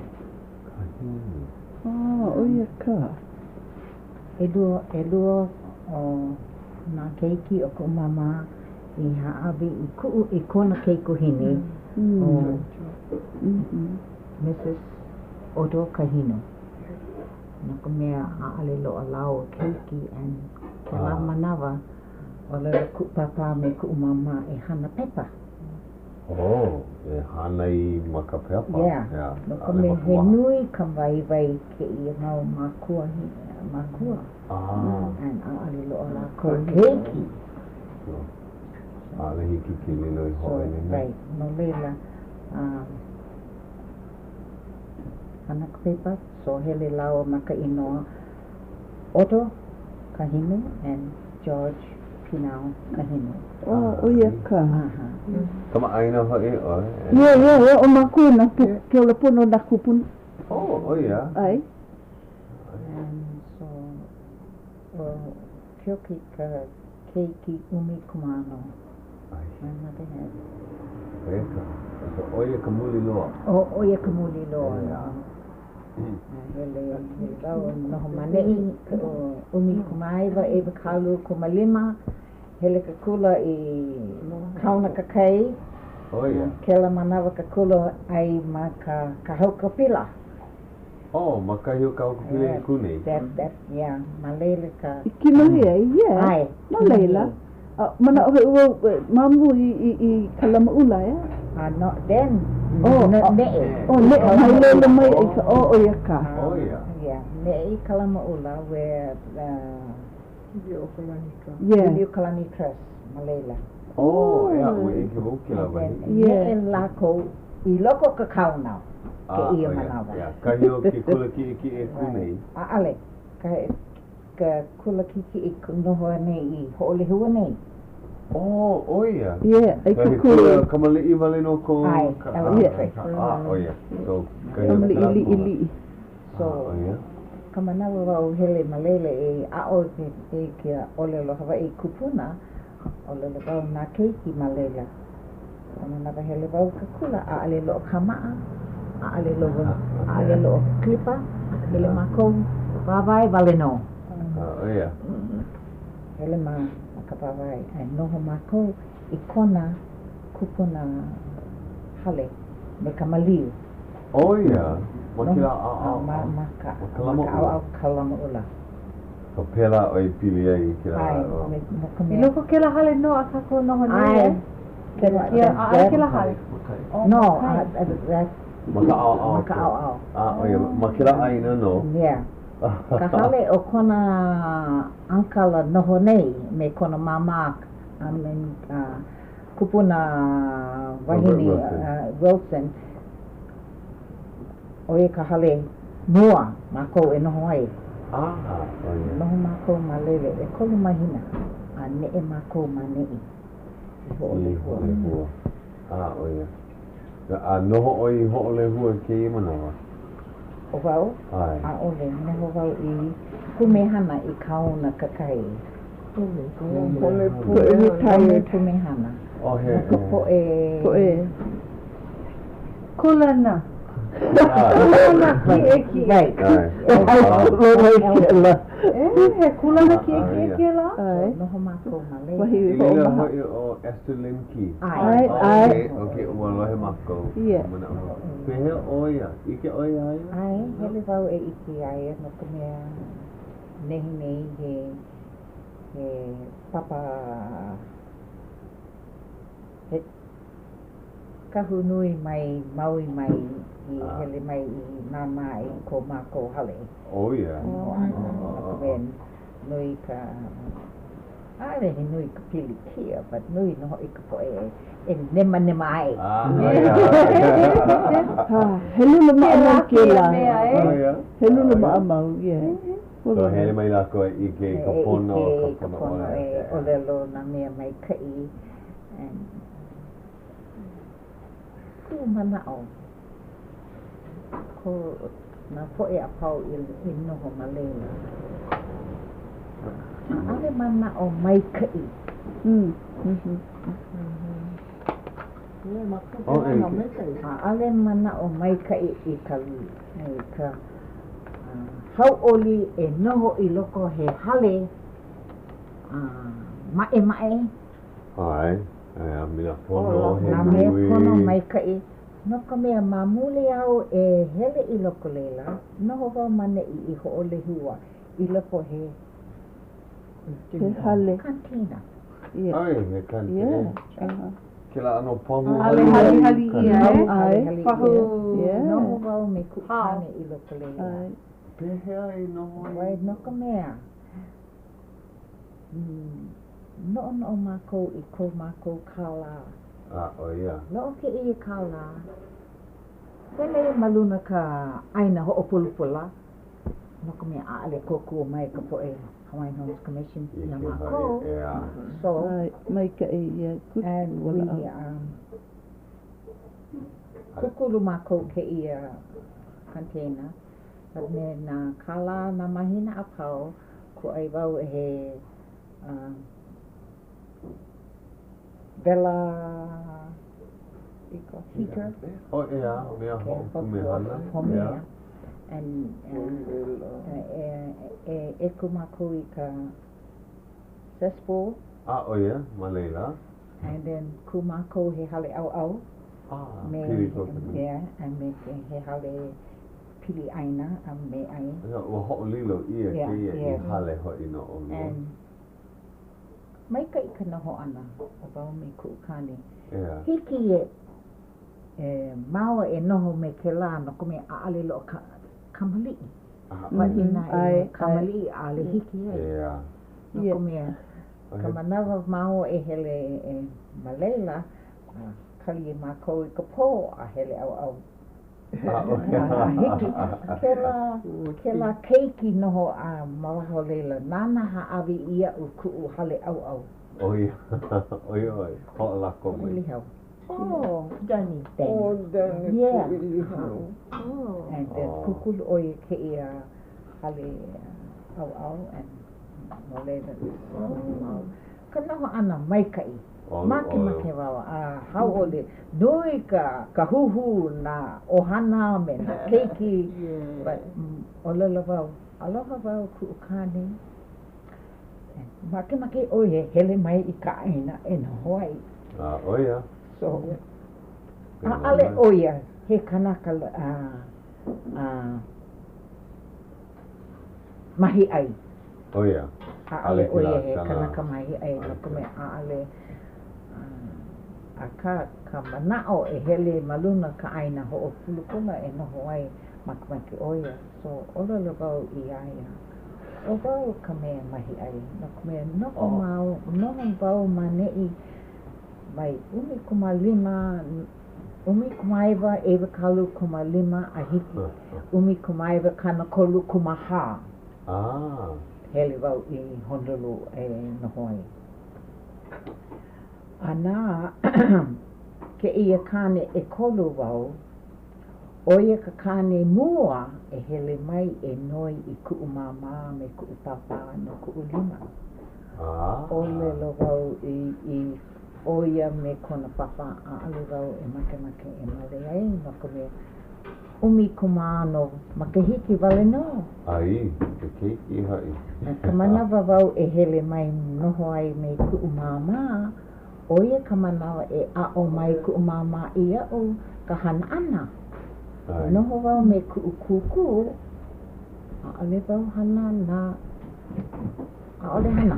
Kahinu. Ah, ʻo ia ka. ʻElua, ʻelua o nā keiki o kuʻu māmā i hāʻawi i kuʻu, i kona keikuhini ʻo Mrs. Otto Kahinu. No ka mea, ʻaʻole loaʻa lāua keiki and kēlā manawa, ʻōlelo kuʻu pāpā me kuʻu māmā e hana pepa. Oh, e hānai ma ka pepa. Yeah, no ka mea he nui ka waiwai kēia mau mākua, mākua. Ah. And ʻaʻole loaʻa lākou keiki. So, ʻaʻole hiki ke lilo i So, hoʻoilina. right, no laila, hana ka pepa, so hele lāua ma ka inoa Otto Kahinu and George Pinao Kahinu. Oh, ʻo ia ka. Aha. Kamaʻāina hoʻi ʻoe? Yeah, yeah, yeah, ʻo mākou nā ke ola pono o nā kūpuna. Oh, ʻo ia. ʻAe. And so, ʻo Keoki ka keiki 16. My mother had. ʻO ia ka, so ʻo ia ka muli loa? Oh, ʻo ia ka muli loa. Hele, hele wau noho maneʻi, 19, 25, hele ke kula i Kaunakakai. ʻO ia. Kēlā manawa ke kula ai ma ka, ka haukapila. Oh, ma kahi o ka haukapila e kū nei? That, that, yeah, ma laila ka. I kinohi ai, yeah. ʻAe. Ma laila. A manaʻo hoʻi wau, ma mua i, i, i Kalamaʻula, ʻeā? A no, then, Oh, no, neʻe. Oh, neʻe, mai laila mai i ka, oh, ʻo ia ka. ʻO ia. Yeah, neʻe i Kalamaʻula where, uh, Liliʻuokalani Trust. Yeah. Liliʻuokalani Trust, ma laila. Oh, ʻeā, ua ʻike wau kēlā wahi. Yeah. Neʻe lākou i loko o ka kaona Ah, kēia ʻo ia, manawa. Yeah, kahi o ke kula kiʻekiʻe e kū nei. ʻAʻole, ka, ka kula kiʻekiʻe noho nei i Hoʻolehua nei. Oh, ʻo ia. Yeah, ai Kahi ke kula. kula kamaliʻi wale nō ko ʻAe, ka, elementary. ah, ʻo ia. So, kahi o Kamaliʻi kēlā kula. liʻiliʻi. So, Ah, ʻo ia. ka manawa wau hele ma laila e aʻo i ke ʻōlelo Hawaiʻi kupuna, ʻōlelo wau nā keiki ma laila. Ka manawa hele wau i ke kula, ʻaʻole loaʻa kāmaʻa, ʻaʻole loaʻa, ʻaʻole loaʻa klipa, hele mākou wāwae wale nō. Ah, ʻo ia. Hele ma, ma ka wāwae, a noho mākou i kona kupuna hale me ka maliu. ʻO ia, ma kēlā ʻaoʻao. Ma, ma ka, Ma ka ma ka Lamaʻula. ʻaoʻao Kalamaʻula. So pēlā ʻoe i pili ai i kēlā ʻAe, ʻaoʻao. me, no ka I mea. loko kēlā hale nō a kākou noho nei, ʻAe. e? Kēlā, Ia, ʻaʻole kēlā hale. Oh, No, makai. that, Ma ka ʻaoʻao. ma ka ʻaoʻao. Ah, ʻo ia, ma kēlā ʻāina nō. Yeah. Ka hale o kona ʻankala noho nei me kona māmā a me kupuna wahine Robert Wilson. Wilson. ʻO ia ka hale mua mākou e noho ai. Ah, ʻo ia. Noho mākou ma laila ʻekolu mahina a neʻe mākou ma neʻi i I Hoʻolehua. Hoʻolehua. Ah, ʻo ia. A noho ʻoe i Hoʻolehua i kēia manawa? ʻO wau? ʻAe. ʻAʻole. Noho wau i Pumehana i Kaunakakai. Home Poʻe Home retired. Pumehana. Oh, he, No ka he. poʻe... Poʻe. Kūlana. Ah. Kūlana kiʻekiʻe. Right. ʻAe. Ai, loa i kēlā. E, he kūlana Ah, kiʻekiʻe ia. kēlā? ʻAe. Noho mākou ma laila. Wahi I laila hoʻomaha. hoʻi ʻo Esther Lemke. ʻAe. ʻAe, ʻae. Okay, okay, ua lohe mākou. Yeah. Manaʻo. Pehea ʻo ia? ʻIke ʻoe iā ia? ʻAe, hele wau e ʻike iā ia no ka mea nehinei he, he papa, he kahu nui mai Maui mai i hele mai i nānā i ko mākou hale. ʻO ia? No, no ka mea nui ka, ʻaʻole he nui ka pilikia, but nui nō hoʻi ka poʻe e nemanema ai. Ah, ʻo ia. Ha, he lula maʻamau kēlā. mea, e? ʻO ia. He lula maʻamau, yeah. So hele mai lākou e ʻike i ka E pono, ʻike i ka ka pono pono ʻole. e ʻōlelo nā mea maikaʻi. And kuʻu manaʻo, ko nā poʻe a pau i, i noho ma laila. ʻAʻole manaʻo maikaʻi. Oh, e, ʻAʻole manaʻo maikaʻi i ka, i ka hauʻoli e noho i loko he hale maʻemaʻe. ʻAe, ʻae, a me nā pono he Nā mea nui. pono maikaʻi. No ka mea, ma muli au e hele i loko laila, noho wau ma neʻi i Hoʻolehua i loko he He hale. kantina. Yeah. ʻAe, he kantina. Yeah. Uh-huh. Kēlā ʻano pahu Hale halihali ʻia, e? ʻAe. Halihali Pahu. ʻia. Yeah. Noho wau me kuʻu Hao. kāne i loko laila. ʻAe. Pehea i noho ai? Wai, no ka mea, Noʻonoʻo mākou i ko mākou kālā. A, ʻo ia. Loaʻa kēia kālā, hele ma luna ka ʻāina hoʻopulapula, no ka mea ʻaʻole kōkua mai ka poʻe Hawaiian Homes Commission iā mākou. So, Maikaʻi ia. And we, um, kūkulu mākou kēia container, but me nā kālā nā mahina a pau, kūʻai wau he wela heater. Oh, ʻeā, mea hoʻopumehana. ʻEā. And e ʻeku mākou i ka cesspool. A, ʻo ia, ma laila. And then kū mākou he hale ʻauʻau. Ah, pili ko ka mea. Yeah, and me he hale pili ʻāina a me ʻai. Ua hoʻolilo ʻia kēia i hale hoʻi no ʻolua. And maikaʻi ka noho ʻana o wau me kuʻu kāne. ʻEā. Hiki e e māua e noho me kēlā no ka mea ʻaʻole loaʻa ka kamaliʻi. But inā e kamaliʻi ʻaʻole hiki ai. ʻEā. No ka mea, ka manawa māua e hele e ma laila, kali mākou i ka pō a hele ʻauʻau. A hiki kēlā, kēlā keiki noho a ma waho o laila, nāna hāʻawi iaʻu kuʻu hale ʻauʻau. ʻO ia, ʻo ia ʻoe, hoʻolako mai. Lihau. Oh, Danny. Oh, Danny yeah. Lihau. Oh. And then kūkulu ʻo ia kēia hale ʻauʻau and no laila, oh. Ka noho ʻana maikaʻi. Makemake wau a hauʻoli. Nui ka ka huhū nā ʻohana me nā keiki. But ʻōlelo wau, aloha wau kuʻu kāne. Makemake ʻo ia e hele mai i ka ʻāina e noho ai. A, ʻo ia. So, ʻaʻole ʻo ia he kanaka a a mahiʻai. ʻO ia. ʻAʻole ʻo ia he kanaka mahiʻai no ka mea ʻaʻole akā ka manaʻo e hele ma luna ka ʻāina hoʻopulapula e noho ai makemake ʻo ia. So, ʻōlelo wau iā ia, ʻo wau ka mea mahiʻai no ka mea noho mau, noho wau ma neʻi mai 15, 1995 a hiki 1934. Hele wau i Honolulu e noho ai. A na kēia kāne ʻekolu wau, ʻo ia ka kāne mua e hele mai e noi i kuʻu māmā me kuʻu pāpā no kuʻu lima. ʻŌlelo wau i i ʻo ia me kona pāpā ʻaʻole wau e makemake e male ai no ka mea 16 makahiki wale nō. ʻAi, he keiki hoʻi. Ka manawa wau e hele mai noho ai me kuʻu māmā, ʻo ia ka manawa e aʻo mai kuʻu māmā iaʻu ka hana ʻana. Noho wau me kuʻu kūkū, ʻaʻole wau hana nā ʻAʻole hana.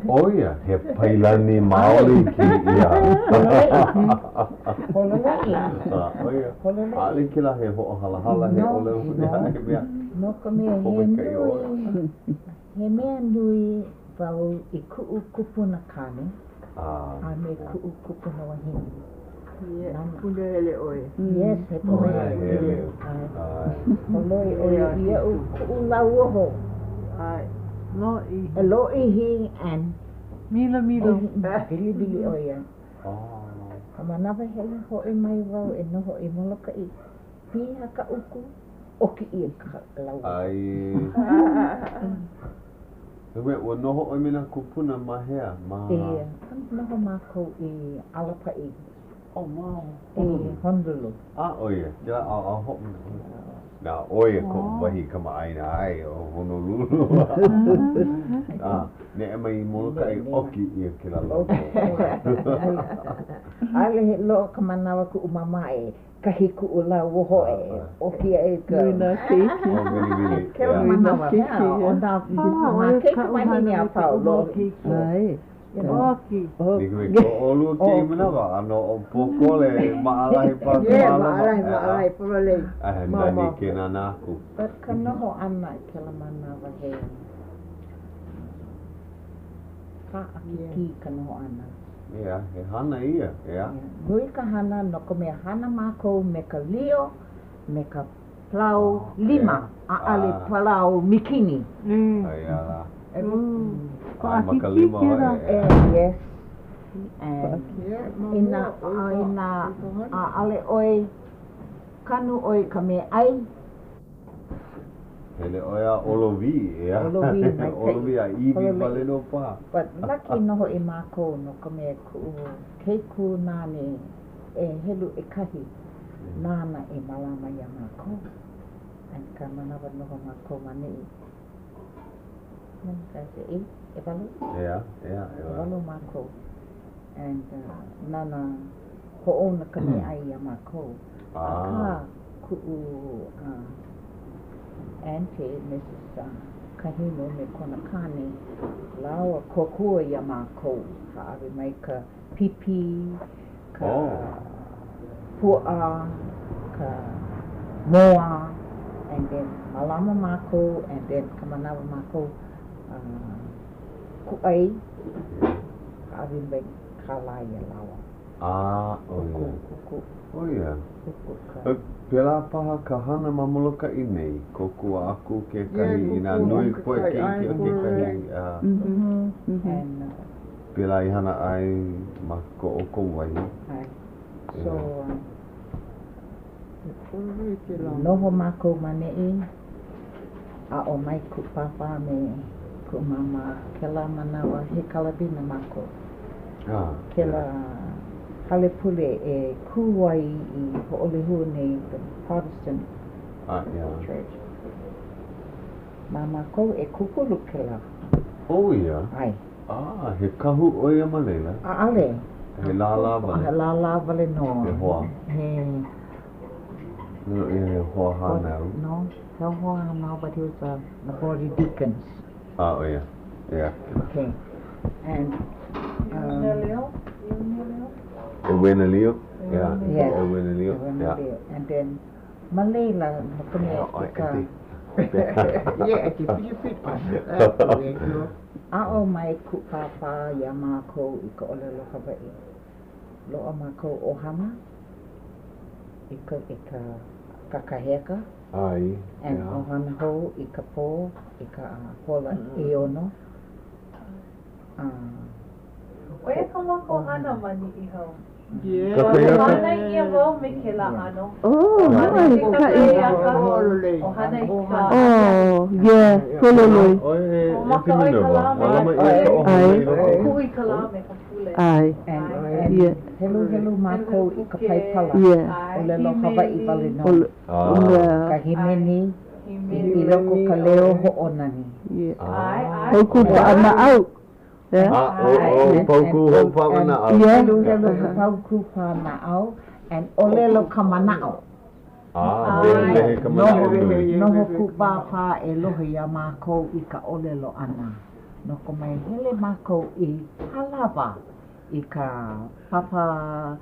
ʻO ia, he pailani maoli kēia. Pololei. ʻO ia, ʻaʻole kēlā he hoʻohalahala, he ʻōlelo he mea. No ka mea, he nui, he mea nui wau i kuʻu kupuna kāne a me kuʻu kupuna wahine. Yeah, punahele ʻoe. Yes, he punahele. Holoi ʻo ia iaʻu kuʻu lauoho. ʻAe. Lōʻihi. Lōʻihi and Milomilo. Wiliwili ʻo ia. Ka manawa hele hoʻi mai wau e noho i Molokaʻi, piha ka uku, ʻoki ʻia ka lauoho. ʻAe. Ua noho ʻoe me nā kūpuna ma hea? Ma. Ia, noho mākou i Alapaʻi. Oh, ma I Honolulu. A, ʻo ia, kēlā ʻaoʻao hoʻi. Na, ʻo ia koʻu wahi kamaʻāina ai ʻo Honolulu. A, neʻe mai i Molokaʻi, ʻoki ʻia kēlā lauoho. ʻAʻole he loaʻa ka manawa kuʻu māmā e kahi kuʻu lauoho e ʻoki ai ka. Nui nā keiki. Oh, wiliwili. Kēlā manawa, ʻo nā keiki wahine a pau loa. ʻAe. ʻOki. Like me ko ʻolua kēia manawa, ʻano o pōkole, maʻalahi paha ka Yeah, mālama. maʻalahi, maʻalahi, pololei. A he nani ke nānā aku. But ka noho ʻana i kēlā manawa he Paʻakikī ka noho ʻana. ʻEā, he hana ia, ʻeā? Nui ka hana no ka mea hana mākou me ka lio, me ka palau lima, ʻaʻale palau mikini. Aia lā. ʻAe, ma ka lima hoʻi, ʻeā. Yes. And inā, inā ʻaʻale ʻoe kanu ʻoe i ka meaʻai. Hele ʻoe a ʻolowī, ʻeā? ʻOlowī maikaʻi. ʻOlowī a ʻiwi wale nō paha. But lucky nō hoʻi mākou no ka mea kuʻu keikūnāne e helu ʻekahi nāna e mālama iā mākou. And ka manawa noho mākou ma neʻi. How many guys? Eight? ʻEwalu? ʻEā, ʻeā, ʻewalu. ʻEwalu mākou. And nāna hoʻouna ka meaʻai iā mākou. Akā, kuʻu auntie, Mrs. Kahinu me kona kāne, lāua kōkua iā mākou, hāʻawi mai ka pipi, ka puaʻa, ka moa, and then mālama mākou, and then ka manawa mākou kūʻai, hāʻawi mai kālā iā lāua. A, ʻo ia. ʻO ia. Pēlā paha ka hana ma Molokaʻi nei, kōkua aku kekahi inā nui ka poʻe keiki o kekahi, a pēlā i hana ai ma ko ʻoukou wahi. So, noho mākou ma neʻi, aʻo mai kuʻu pāpā me kuʻu māmā kēlā manawa he Kalawina mākou. Kēlā hale pule e kū ai i Hoʻolehua nei the Protestant Church. Na mākou e kūkulu kēlā. Oh ia? ʻAe. Ah, he kahu ʻo ia ma laila? ʻAʻale. He lālā wale? He lālā wale nō. He hoa? He. No, ia he hoa hānau. No, he hoa hānau, but he was a the board of deacons. Ah, ʻo ia. Yeah. Okay. And, um. Leo? Leo? Ewena Leo? Yeah. Yeah. Ewena Leo. Ewena Leo. And then, ma laila, no ka mea i ka. Aʻo mai kuʻu pāpā iā mākou i ka ʻōlelo Hawaiʻi. Loaʻa mākou ʻohana i ka, i ka kakahiaka. ʻAe, And ʻohana hou i ka pō, i ka hola ʻeono. A. ʻO ia kā mākou hana ma Niʻihau. Kakahiaka? Hānai ʻia wau me kēlā ʻano. Oh, ʻOhana i ke kakahiaka, ʻohana i ka ahiahi. Oh, yeah, pololei. ʻOe e Hoʻomaka ʻoe i ka lā me Mālama ka ʻia ka ʻohana i loko. Kuʻu i ka lā me ka pule. ʻAe. And, Yeah. heluhelu mākou i ka Paipala. Yeah. ʻōlelo Hawaiʻi wale nō. Yeah. Ka hīmeni i loko ka leo hoʻonani. Yeah. Paukū paʻanaʻau. Yeah. A, ʻo, ʻo, paukū hoʻopaʻanaʻau. Yeah. Heluhelu ka paukū paʻanaʻau and ʻōlelo ka manaʻo. A, wehewehe ka manaʻo nui. Noho kuʻu pāpā e lohe iā mākou i ka ʻōlelo ʻana. No ka mea hele mākou i Hālawa i ka papa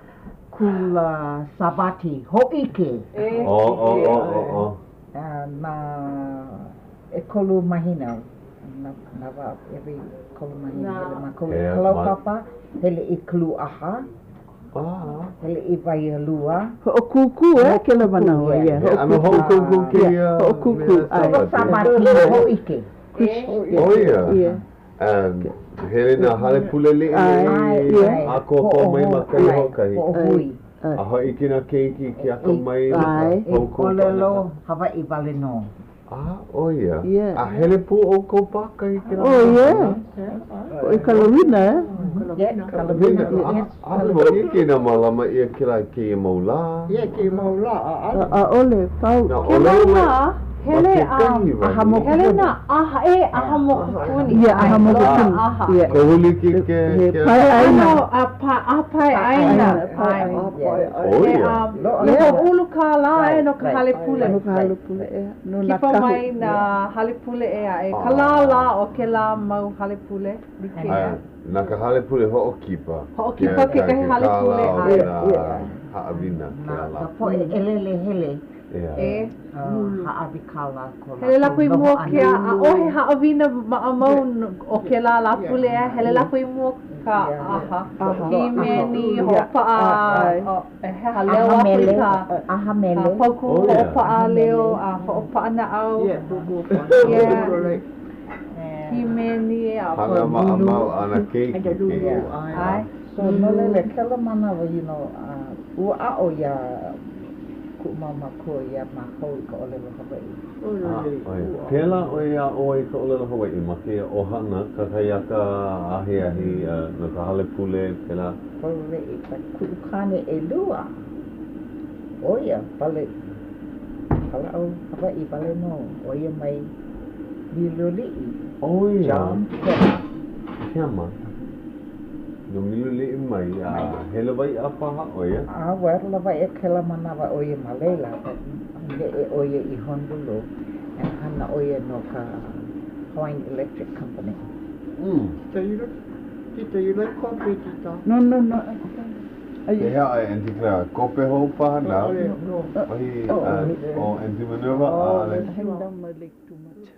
kula Sābati hōʻike. ʻO, ʻo, ʻo, ʻo, ʻo. Na ʻekolu mahina, nā wā every ʻekolu mahina hele mākou i Kalaupapa, hele i Kaluʻaha, hele i Waialua. Hoʻokūkū, eh, kēlā manawa, yeah. He ʻano hoʻokūkū kēia Hoʻokūkū, ʻae. Sābati hōʻike. ʻO ia? Yeah. And hele nā hale pule liʻiliʻi ʻākoakoa mai ma kahi hoʻokahi. Hoʻohui. A hōʻike nā keiki i ke akamai ma ka paukū ʻōlelo paʻanaʻau. Hawaiʻi wale nō. A, ʻo ia. A hele pū ʻoukou pākahi kēlā Oh, yeah. ʻO ka lawina, eh? Yeah, ka lawina. ʻAʻole wau ʻike inā mālama ʻia kēlā i kēia mau lā. Yeah, kēia mau lā, ʻaʻole. ʻAʻole, pau. Na Kēlā ʻōlelo mai lā, ma hele a kekahi wahi. hele nā ʻaha, e, ʻaha mokupuni. Yeah, ʻaha mokupuni. ʻAha. Yeah. Kohu like ke, He ke. pae ʻāina. ʻAno, a pa, a pae ʻāina. ʻO E, ia. um, e hoʻoulu kālā e no ka hale pule. No ka hale pule, ʻeā. No nā Kipa kahu. mai nā hale pule ʻē aʻe. Ka lālā o kēlā mau hale pule like. A na ka hale pule hoʻokipa. Hoʻokipa kekahi hale pule, Ke ʻae. kālā o kēlā haʻawina Na kēlā. ka poʻe ʻelele hele. E. Hāʻawi kālā ko lākou Hele lākou i noho mua ʻana. ke ʻaʻohe haʻawina maʻamau o kēlā Lāpule a hele lākou i mua ka ʻaha hīmeni, hoʻopaʻa, he aha, leo aku i ka ka paukū hoʻopaʻa leo a hoʻopaʻa naʻau. Yeah. Hīmeni a Hana maʻamau a nā keiki kēia. ʻAe. So no laila, kēlā manawa, you know, ua aʻo iā kuʻu mau mākua iā mākou i ka ʻōlelo Hawaiʻi. Pēlā ʻoe i aʻo ai i ka ʻōlelo Hawaiʻi ma kēia ʻohana kakahiaka ahiahi no ka hale pule, pēlā? Pololei, but kuʻu kāne ʻelua, ʻo ia wale, walaʻau Hawaiʻi wale nō, ʻo ia mai Miloliʻi, ʻO ia? John Kema. Kema. No Miloliʻi mai, a he lawaiʻa paha ʻo ia? A well, lawaiʻa kēlā manawa ʻo ia ma laila, but neʻe ʻo ia i Honolulu and hana ʻo ia no ka Hawaiian Electric Company. Tita, you like, Tita, you like coffee, Tita? No, no, no. Pehea ʻoe, Auntie Clara? Kope hou paha nāu? Wahi a Auntie Minerva, ʻaʻole. Hang down my leg too much.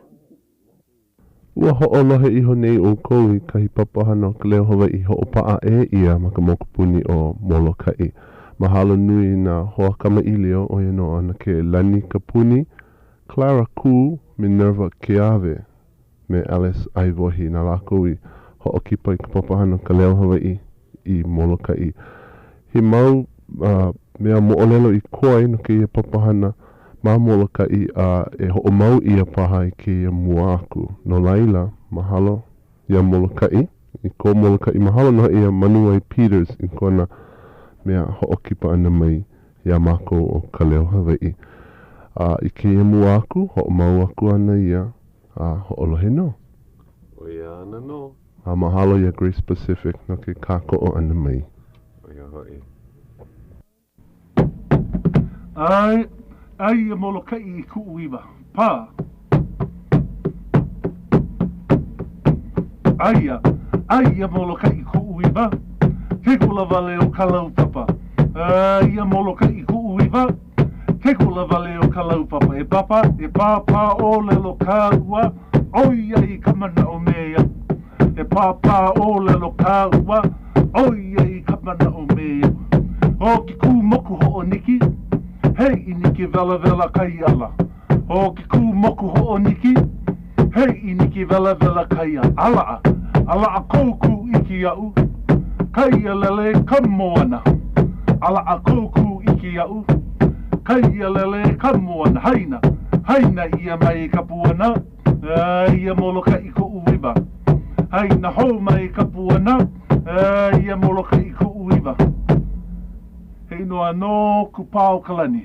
Ua hoʻolohe iho nei ʻoukou i kahi papahana o ka Leo Hawaiʻi hoʻopaʻa ʻē ʻia ma ka mokupuni ʻo Molokaʻi. Mahalo nui i nā hoa kamaʻilio ʻo ia nō ʻAnakē Lani Kapuni, Clara Kū, Minerva Keawe, me Alice Aiwohi na lākou i hoʻokipa i ka papahana o ka Leo Hawaiʻi i Molokaʻi. He mau mea moʻolelo i koe no kēia papahana ma Molokaʻi a e hoʻomau ʻia paha i kēia mua aku. No laila, mahalo iā Molokaʻi i ko Molokaʻi. Mahalo nō hoʻi iā Manuwai Peters i kona mea hoʻokipa ʻana mai iā mākou ʻo Ka Leo Hawaiʻi. A i kēia mua aku, hoʻomau aku ana ia a hoʻolohe nō. ʻO ia ana nō. A mahalo iā Grace Pacific no ke kākoʻo ʻana mai. ʻO ia hoʻi. ʻAe, ʻae iā Molokaʻi i kuʻu iwa. Pā. Aia, ʻae iā Molokaʻi kuʻu iwa. Ke kula wale o Kalaupapa. ʻAe iā Molokaʻi kuʻu iwa. Ke kula wale o Kalaupapa. E papa, e pāpā ʻōlelo kāua, ʻoiai ka manaʻo me aʻu. E pāpā ʻōlelo kāua, ʻoiai ka manaʻo me aʻu. ʻO ke kū moku hoʻoniki, he ʻīniki welawela kai ala. ʻO ke kū moku hoʻoniki, he ʻīniki welawela kai ala. Alaʻa, alaʻa kou kū iki iaʻu, kai ia lele ka moana. Alaʻa kou kū iki iaʻu, kai ia lele ka moana. Haina, haina ʻia mai ka puana. Aia Molokaʻi koʻu iwa. Haina hou mai ka puana. Aia Molokaʻi koʻu iwa. He inoa nō Kūpaokalani.